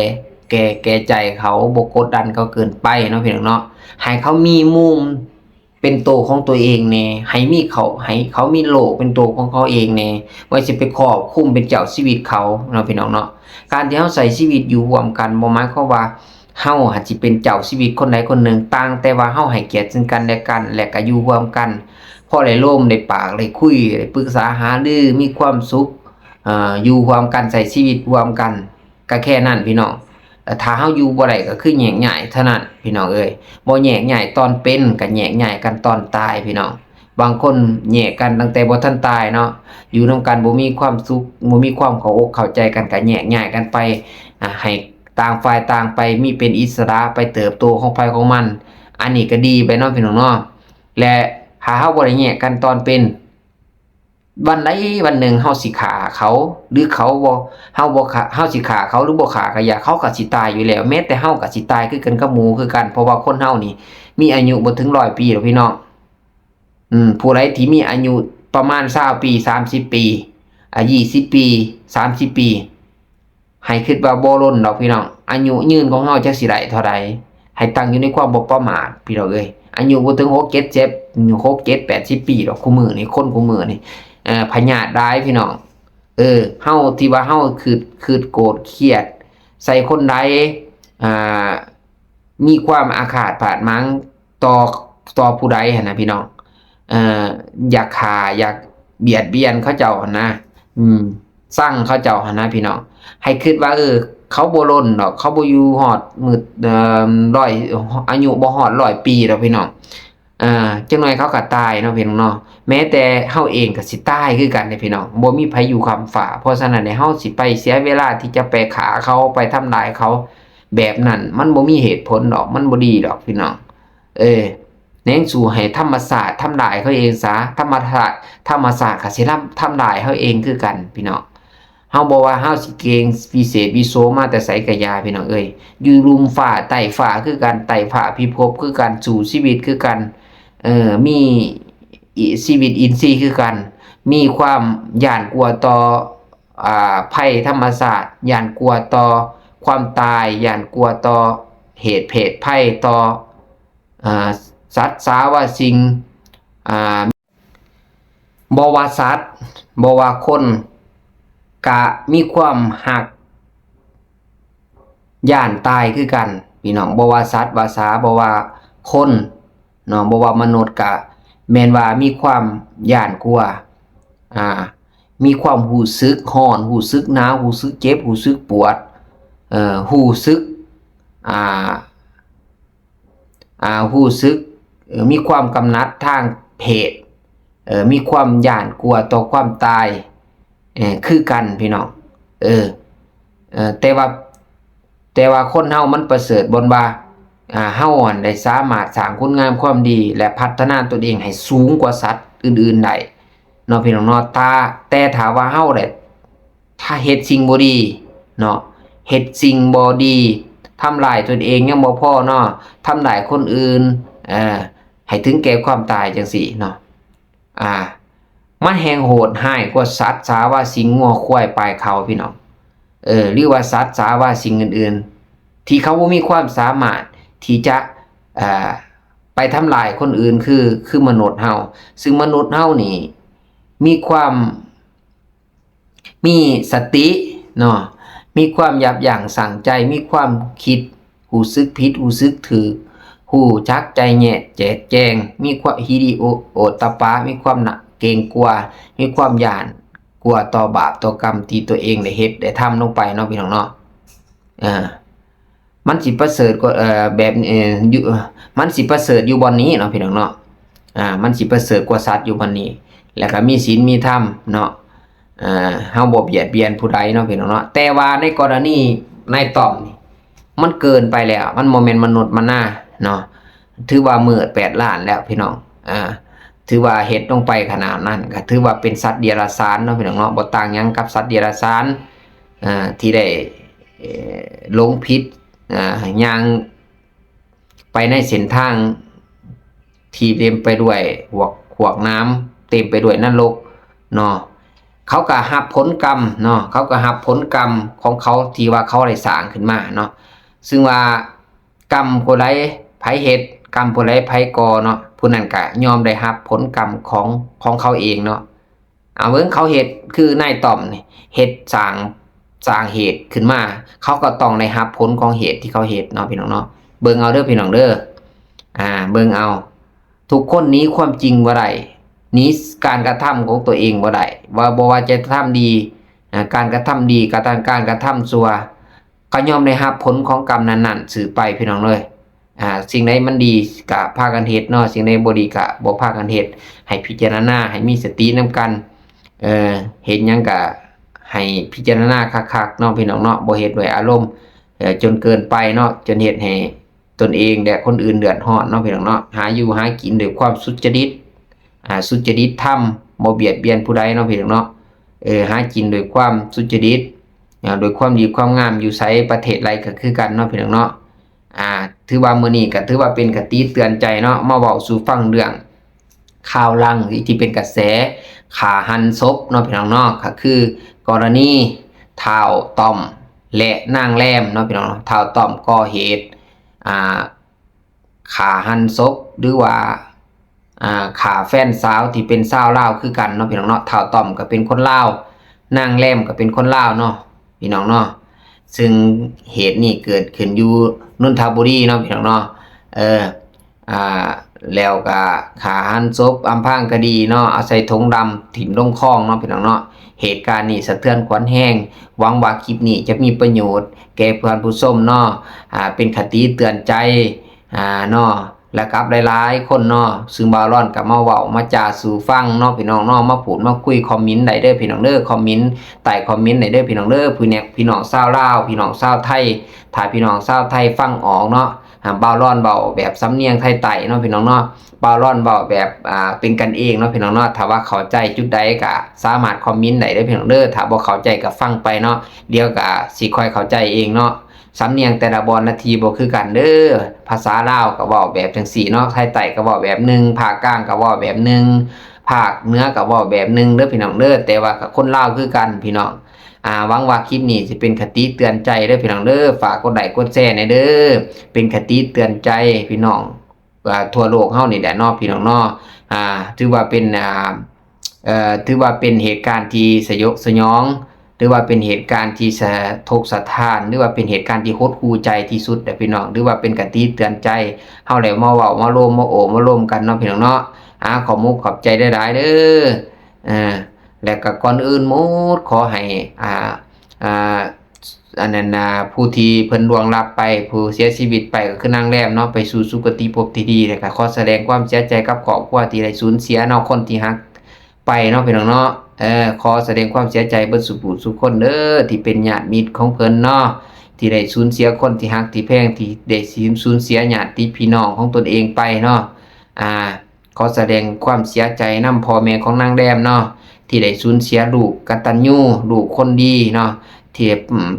ແກ່ ແກ່ໃຈເຂົາ ບໍ່ກົດດັນເຂົາເກີນໄປເນາະ ພີ່ນ້ອງເນາະ. ໃຫ້ເຂົາມີມຸມ ເປັນໂຕຂອງຕົວເອງແດ່ ໃຫ້ມີເຂົາ ໃຫ້ເຂົາມີໂລກເປັນໂຕຂອງເຂົາເອງແດ່ ບໍ່ຊິໄປຄອບຄຸມເປັນເຈົ້າຊີວິດເຂົາເນາະ ພີ່ນ້ອງເນາະ. ການທີ່ເຮົາໃຊ້ຊີວິດຢູ່ຮ່ວມກັນ ບໍ່ໝາຍຄວາມວ່າເຮົາຫັ້ນຊິເປັນເຈົ້າຊີວິດຄົນໃດຄົນໜຶ່ງ, ຕ່າງແຕ່ວ່າເຮົາໃຫ້ກຽດເຊິ່ງກັນແລະກັນ ແລະກະຢູ່ຮ່ວມກັນ ພໍໄດ້ລົມ ໄດ້ປາກ ໄດ້ຄຸຍ ໄດ້ປຶກສາຫາລື ມີຄວາມສຸກ ເອີ ຢູ່ຮ່ວມກັນ ໃຊ້ຊີວິດຮ່ວມກັນ. ກະແຄ່ນັ້ນພີ່ນ້ອງ. ແລະຖ້າເຮົາຢູ່ບໍ່ໄດ້ກະຄືແຍກຍ້າຍເທົ່ານັ້ນພີ່ນ້ອງເອີຍ. ບໍ່ແຍກຍ້າຍຕອນເປັນ ກະແຍກຍ້າຍກັນຕອນຕາຍພີ່ນ້ອງ. ບາງຄົນແຍກກັນຕັ້ງແຕ່ບໍ່ທັນຕາຍເນາະ, ຢູ່ນຳກັນບໍ່ມີຄວາມສຸກ ບໍ່ມີຄວາມເຂົ້າອົກເຂົ້າໃຈກັນ ກະແຍກຍ້າຍກັນໄປ ອາ ໃຫ້ຕ່າງຝ່າຍຕ່າງໄປມີເປັນອິດສະຫຼະ ໄປເຕີບໂຕຂອງໃຜຂອງມັນ. ອັນນີ້ກະດີໄປເນາະພີ່ນ້ອງເນາະ. ແລະຖ້າເຮົາບໍ່ໄດ້ແຍກກັນຕອນເປັນ ວັນໃດວັນໜຶ່ງເຮົາຊິຂ້າເຂົາ ຫຼືເຂົາບໍ່ ເຮົາບໍ່ຂ້າ ເຮົາຊິຂ້າເຂົາ ຫຼືບໍ່ຂ້າກະຢ່າ ເຂົາກະຊິຕາຍຢູ່ແລ້ວ. ແມ້ແຕ່ເຮົາກະຊິຕາຍຄືກັນກັບໝູ່ຄືກັນ ເພາະວ່າຄົນເຮົານີ້ມີອາຍຸບໍ່ເຖິງຮ້ອຍປີດອກພີ່ນ້ອງ. ອືມ ຜູ້ໃດທີ່ມີອາຍຸປະມານຊາວປີ ສາມສິບປີ ອາ ຊາວປີ ສາມສິບປີ ໃຫ້ຄິດວ່າບໍ່ດົນດອກພີ່ນ້ອງ. ອາຍຸຍືນຂອງເຮົາຈັກຊິໄດ້ເທົ່າໃດ ໃຫ້ຕັ້ງຢູ່ໃນຄວາມບໍ່ປະໝາດພີ່ນ້ອງເອີຍ. ອາຍຸບໍ່ເຖິງຫົກເຈັດ ເຈັດ ຫົກເຈັດ ແປດສິບປີດອກ. ຄູ່ມື້ນີ້ ຄົນຄູ່ມື້ນີ້ ເອີ ພະຍາດຫຼາຍພີ່ນ້ອງ. ເອີ ເຮົາທີ່ວ່າເຮົາຄຶດ ຄຶດໂກດຄຽດໃສ່ຄົນໃດ ອ່າ ມີຄວາມອາຄາດບາດໝາງຕໍ່ ຕໍ່ຜູ້ໃດຫັ້ນນະພີ່ນ້ອງ ເອີ ຢາກຂ້າ ຢາກບຽດບຽນເຂົາເຈົ້າຫັ້ນນະ ອືມ ຊັງເຂົາເຈົ້າຫັ້ນນະພີ່ນ້ອງ. ໃຫ້ຄຶດວ່າ ເອີ ເຂົາບໍ່ດົນດອກ ເຂົາບໍ່ຢູ່ຮອດມື້ ເອີ ຮ້ອຍ ອາຍຸບໍ່ຮອດຮ້ອຍປີດອກພີ່ນ້ອງ. ເອີ ຈັກໜ້ອຍເຂົາກະຕາຍເນາະພີ່ນ້ອງເນາະ. ແມ້ແຕ່ເຮົາເອງກະຊິຕາຍຄືກັນເດ້ພີ່ນ້ອງ ບໍ່ມີໃຜຢູ່ຄ້ຳຟ້າ. ເພາະສະນັ້ນແຫຼະ ເຮົາຊິໄປເສຍເວລາທີ່ຈະໄປຂ້າເຂົາ ໄປທຳລາຍເຂົາແບບນັ້ນ ມັນບໍ່ມີເຫດຜົນດອກ ມັນບໍ່ດີດອກພີ່ນ້ອງ. ເອີ ແນງສູ່ໃຫ້ທຳມະຊາດທຳລາຍເຂົາເອງຊະ ທຳມະຊາດ ທຳມະຊາດກະຊິທຳ ທຳລາຍເຮົາເອງຄືກັນພີ່ນ້ອງ. ເຮົາບໍ່ວ່າເຮົາຊິເກັ່ງວິເສດວິໂສມາແຕ່ໃສກະຢ່າພີ່ນ້ອງເອີຍ ຢູ່ລຸ່ມຟ້າໃຕ້ຟ້າຄືກັນ ໃຕ້ຟ້າພິພົບຄືກັນ ສູ້ຊີວິດຄືກັນ ເອີ ມີອີ ຊີວິດອິນຊີຄືກັນ ມີຄວາມຢ້ານກົວຕໍ່ ອ່າ ໄພທຳມະຊາດ ຢ້ານກົວຕໍ່ຄວາມຕາຍ ຢ້ານກົວຕໍ່ເຫດເພດໄພ ຕໍ່ ອ່າ ສັດສາວາສິ່ງ ອ່າ ບໍ່ວ່າສັດ ບໍ່ວ່າຄົນ ກະມີຄວາມຮັກ ຢ້ານຕາຍຄືກັນພີ່ນ້ອງ. ບໍ່ວ່າສັດວ່າສາ ບໍ່ວ່າຄົນເນາະ ບໍ່ວ່າມະນຸດ ກະແມ່ນວ່າມີຄວາມຢ້ານກົວ ອ່າ ມີຄວາມຮູ້ສຶກຮ້ອນ ຮູ້ສຶກໜາວ ຮູ້ສຶກເຈັບ ຮູ້ສຶກປວດ ເອີ ຮູ້ສຶກ ອ່າ ອ່າ ຮູ້ສຶກ ເອີ ມີຄວາມກຳໜັດທາງເພດ ເອີ ມີຄວາມຢ້ານກົວຕໍ່ຄວາມຕາຍ ເອີ ຄືກັນພີ່ນ້ອງ. ເອີ ເອີ ແຕ່ວ່າ ແຕ່ວ່າຄົນເຮົາມັນປະເສີດບ່ອນວ່າ ອ່າ ເຮົາຫັ້ນໄດ້ສາມາດສ້າງຄຸນງາມຄວາມດີ ແລະ ພັດທະນາຕົນເອງໃຫ້ສູງກວ່າສັດອື່ນໆໄດ້ເນາະ ພີ່ນ້ອງເນາະ. ຖ້າ ແຕ່ຖ້າວ່າເຮົາໄດ້ ຖ້າເຮັດສິ່ງບໍ່ດີເນາະ ເຮັດສິ່ງບໍ່ດີ ທຳລາຍຕົນເອງຍັງບໍ່ພໍເນາະ ທຳລາຍຄົນອື່ນ ເອີ ໃຫ້ເຖິງແກ່ຄວາມຕາຍຈັ່ງຊີ້ເນາະ ອ່າ ມັນແຮ່ງໂຫດຮ້າຍກວ່າສັດສາວາສິ່ງ ງົວ ຄວາຍ ປາຍເຂົາ ພີ່ນ້ອງ ເອີ ຫຼືວ່າສັດສາວາສິ່ງອື່ນໆ ທີ່ເຂົາບໍ່ມີຄວາມສາມາດທີ່ຈະ ເອີ ໄປທຳລາຍຄົນອື່ນ ຄື ຄືມະນຸດເຮົາ. ຊຶ່ງມະນຸດເຮົານີ້ມີຄວາມ ມີສະຕິເນາະ ມີຄວາມຍັບຢັ້ງຊົ່ງໃຈ ມີຄວາມຄິດ ຮູ້ສຶກຜິດ ຮູ້ສຶກຖືກ ຮູ້ຈັກໄຈແຍກແຈດແຈງ ມີຄວາມຫິລິໂອ ໂອດຕະປະ ມີຄວາມນະ ເກງກົວ ມີຄວາມຢ້ານກົວຕໍ່ບາບຕໍ່ກຳທີ່ຕົວເອງໄດ້ເຮັດໄດ້ທຳລົງໄປເນາະ ພີ່ນ້ອງເນາະ. ເອີ ມັນຊິປະເສີດກວ່າ ເອີ ແບບ ເອີ ຢູ່ ມັນຊິປະເສີດຢູ່ບ່ອນນີ້ເນາະ ພີ່ນ້ອງເນາະ. ເອີ ອ່າ ມັນຊິປະເສີດກວ່າສັດຢູ່ບັດນີ້ ແລ້ວກໍມີສິນມີທຳເນາະ. ເຮົາບໍ່ບຽດບຽນຜູ້ໃດເນາະ ພີ່ນ້ອງເນາະ. ແຕ່ວ່າໃນກໍລະນີນາຍຕ້ອມນີ້ ມັນເກີນໄປແລ້ວ ມັນບໍ່ແມ່ນມະນຸດມະນາເນາະ. ຖືວ່າມືດແປດລ້ານແລ້ວ ພີ່ນ້ອງ. ອ່າ ຖືວ່າເຮັດລົງໄປຂະໜາດນັ້ນ ກໍຖືວ່າເປັນສັດເດຍລະສານເນາະ ພີ່ນ້ອງເນາະ. ບໍ່ຕ່າງຫຍັງກັບສັດເດຍລະສານ ອ່າ ທີ່ໄດ້ ເອີ ຫຼົງຜິດ ອ່າ ຍ່າງ ໄປໃນເສັ້ນທາງທີ່ເຕັມໄປດ້ວຍຫວກ ຫວກນ້ຳ ເຕັມໄປດ້ວຍນະລົກເນາະ. ເຂົາກໍຮັບຜົນກຳເນາະ ເຂົາກໍຮັບຜົນກຳຂອງເຂົາທີ່ວ່າເຂົາໄດ້ສ້າງຂຶ້ນມາເນາະ. ຊຶ່ງວ່າກຳຜູ້ໃດໃຜເຮັດ ກຳຜູ້ໃດໃຜກໍ່ເນາະ ຜູ້ນັ້ນກໍຍອມໄດ້ຮັບຜົນກຳຂອງ ຂອງເຂົາເອງເນາະ. ເອົາເບິ່ງເຂົາເຮັດ ຄືນາຍຕ້ອມນີ້ເຮັດສ້າງ ສ້າງເຫດຂຶ້ນມາ ເຂົາກໍຕ້ອງໄດ້ຮັບຜົນຂອງເຫດທີ່ເຂົາເຮັດເນາະ ພີ່ນ້ອງເນາະ. ເບິ່ງເອົາເດີ ພີ່ນ້ອງເດີ ອ່າ ເບິ່ງເອົາ. ທຸກຄົນໜີຄວາມຈິງບໍ່ໄດ້ ໜີການກະທຳຂອງຕົວເອງບໍ່ໄດ້ ວ່າ ບໍ່ວ່າຈະທຳດີ ອ່າ ການກະທຳດີ ກະທຳ ການກະທຳຊົ່ວ ກໍຍ່ອມໄດ້ຮັບຜົນຂອງກຳນັ້ນໆສືບໄປ ພີ່ນ້ອງເອີຍ. ອ່າ ສິ່ງໃດມັນດີກະພາກັນເຮັດເນາະ ສິ່ງໃດບໍ່ດີກະບໍ່ພາກັນເຮັດ ໃຫ້ພິຈາລະນາ ໃຫ້ມີສະຕິນຳກັນ. ເອີ ເຮັດຫຍັງກະໃຫ້ພິຈາລະນາຄັກໆເນາະ ພີ່ນ້ອງເນາະ. ບໍ່ເຮັດດ້ວຍອາລົມ ເອີ ຈົນເກີນໄປເນາະ ຈົນເຮັດໃຫ້ຕົນເອງ ແລະ ຄົນອື່ນເດືອດຮ້ອນເນາະ ພີ່ນ້ອງເນາະ. ຫາຢູ່ຫາກິນດ້ວຍຄວາມສຸດຈະລິດ ອ່າ ສຸດຈະລິດທຳ ບໍ່ບຽດບຽນຜູ້ໃດເນາະ ພີ່ນ້ອງເນາະ. ເອີ ຫາກິນດ້ວຍຄວາມສຸດຈະລິດ ອ່າ ໂດຍຄວາມດີຄວາມງາມ ຢູ່ໃສປະເທດໃດກໍຄືກັນເນາະ ພີ່ນ້ອງເນາະ. ອ່າ ຖືວ່າມື້ນີ້ກໍຖືວ່າເປັນຄະຕິເຕືອນໃຈເນາະ ມາເວົ້າສູ່ຟັງເລື່ອງຂ່າວຫຼັງທີ່ເປັນກະແສຂ້າຫັນສົບເນາະ ພີ່ນ້ອງເນາະ. ກໍຄືກໍລະນີທ້າວຕ້ອມ ແລະ ນາງແລມເນາະ ພີ່ນ້ອງເນາະ. ທ້າວຕ້ອມກໍ່ເຫດ ອ່າ ຂ້າຫັນສົບ ຫຼືວ່າ ອ່າ ຂ້າແຟນສາວທີ່ເປັນຊາວລາວຄືກັນເນາະ ພີ່ນ້ອງເນາະ. ທ້າວຕ້ອມກໍເປັນຄົນລາວ ນາງແລມກໍເປັນຄົນລາວເນາະ ພີ່ນ້ອງເນາະ. ຊຶ່ງເຫດນີ້ເກີດຂຶ້ນຢູ່ນົນທະບູລີເນາະ ພີ່ນ້ອງເນາະ. ເອີ ອ່າ ແລ້ວກໍຂ້າຫັນສົບ ອຳພາງຄະດີເນາະ ເອົາໃສ່ຖົງດຳຖິ້ມລົງຄອງເນາະ ພີ່ນ້ອງເນາະ. ເຫດການນີ້ສະເທືອນຂວັນແຮງ ຫວັງວ່າຄລິບນີ້ຈະມີປະໂຫຍດແກ່ທ່ານຜູ້ຊົມເນາະ ອ່າ ເປັນຄະຕິເຕືອນໃຈ ອ່າ ເນາະ ແລະ ກັບຫຼາຍໆຄົນເນາະ. ຊຶ່ງບ່າວລອນກໍມາເວົ້າມາຈາສູ່ຟັງເນາະ ພີ່ນ້ອງເນາະ. ມາພູດມາຄຸຍຄອມເມັນໄດ້ເດີ ພີ່ນ້ອງເດີ ຄອມເມັນໃຕ້ຄອມເມັນໄດ້ເດີ ພີ່ນ້ອງເດີ. ພີ່ນ້ອງ ພີ່ນ້ອງຊາວລາວ ພີ່ນ້ອງຊາວໄທ ຖ້າພີ່ນ້ອງຊາວໄທຟັງອອກເນາະ ອ່າ ບ່າວລອນເວົ້າແບບສຳນຽງໄທໃຕ້ເນາະ ພີ່ນ້ອງເນາະ. ບ່າວລອນເວົ້າແບບ ອ່າ ເປັນກັນເອງເນາະ ພີ່ນ້ອງເນາະ. ຖ້າວ່າເຂົ້າໃຈຈຸດໃດກໍສາມາດຄອມເມັນໄດ້ເດີ ພີ່ນ້ອງເດີ. ຖ້າບໍ່ເຂົ້າໃຈກໍຟັງໄປເນາະ ດຽວກໍຊິຄ່ອຍເຂົ້າໃຈເອງເນາະ. ສຳນຽງແຕ່ລະບ່ອນລະທີ່ບໍ່ຄືກັນເດີ. ພາສາລາວກໍເວົ້າແບບຈັ່ງຊີ້ເນາະ ໄທໃຕ້ກໍເວົ້າແບບໜຶ່ງ ພາກກາງກໍເວົ້າແບບໜຶ່ງ ພາກເໜືອກໍເວົ້າແບບໜຶ່ງເດີ ພີ່ນ້ອງເດີ. ແຕ່ວ່າກໍຄົນລາວຄືກັນ ພີ່ນ້ອງ. ອ່າ ຫວັງວ່າຄລິບນີ້ຊິເປັນຄະຕິເຕືອນໃຈເດີ ພີ່ນ້ອງເດີ. ຝາກກົດໄລກົດແຊແດ່ເດີ ເປັນຄະຕິເຕືອນໃຈພີ່ນ້ອງ ອ່າ ທົ່ວໂລກເຮົານີ້ແຫຼະເນາະ ພີ່ນ້ອງເນາະ. ອ່າ ຖືວ່າເປັນ ອ່າ ເອີ ຖືວ່າເປັນເຫດການທີ່ສະຫຍົກສະຫຍອງ ຫຼືວ່າເປັນເຫດການທີ່ສະທົກສະທ້ານ ຫຼືວ່າເປັນເຫດການທີ່ຫົດຫູ່ໃຈທີ່ສຸດແຫຼະ ພີ່ນ້ອງ. ຖືວ່າເປັນຄະຕິເຕືອນໃຈ ເຮົາແຫຼະມາເວົ້າມາໂລມມາໂອ້ມາລົມກັນເນາະ ພີ່ນ້ອງເນາະ. ອາ ຂອບມຸກຂອບໃຈຫຼາຍໆເດີ. ເອີ ແລະກໍກ່ອນອື່ນໝົດ ຂໍໃຫ້ ອ່າ ອ່າ ອັນນັ້ນນະ ຜູ້ທີ່ເພິ່ນລ່ວງລັບໄປ ຜູ້ເສຍຊີວິດໄປ ກໍຄືນາງແລມເນາະ ໄປສູ່ສຸຄະຕິພົບທີ່ດີ. ແລ້ວກໍຂໍສະແດງຄວາມເສຍໃຈກັບຄອບຄົວທີ່ໄດ້ສູນເສຍເນາະ ຄົນທີ່ຮັກໄປເນາະ ພີ່ນ້ອງເນາະ. ເອີ ຂໍສະແດງຄວາມເສຍໃຈເບິດສູ່ຜູ້ສູ່ຄົນເດີ ທີ່ເປັນຍາດມິດຂອງເພິ່ນເນາະ ທີ່ໄດ້ສູນເສຍຄົນທີ່ຮັກທີ່ແພງ ທີ່ໄດ້ສູນເສຍຍາດຕິພີ່ນ້ອງຂອງຕົນເອງໄປເນາະ. ອ່າ ຂໍສະແດງຄວາມເສຍໃຈນຳພໍ່ແມ່ຂອງນາງແລມເນາະ ທີ່ໄດ້ສູນເສຍລູກກະຕັນຍູ ລູກຄົນດີເນາະ ທີ່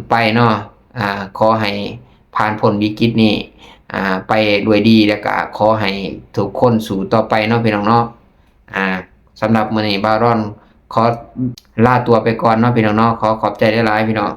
ໄປເນາະ. ອ່າ ຂໍໃຫ້ຜ່ານພົ້ນວິກິດນີ້ ອ່າ ໄປດ້ວຍດີ ແລ້ວກະຂໍໃຫ້ທຸກຄົນສູ້ຕໍ່ໄປເນາະ ພີ່ນ້ອງເນາະ. ອ່າ ສຳລັບມື້ນີ້ບ່າວລອນຂໍລາຕົວໄປກ່ອນເນາະ ພີ່ນ້ອງເນາະ. ຂໍຂອບໃຈຫຼາຍໆ ພີ່ນ້ອງ.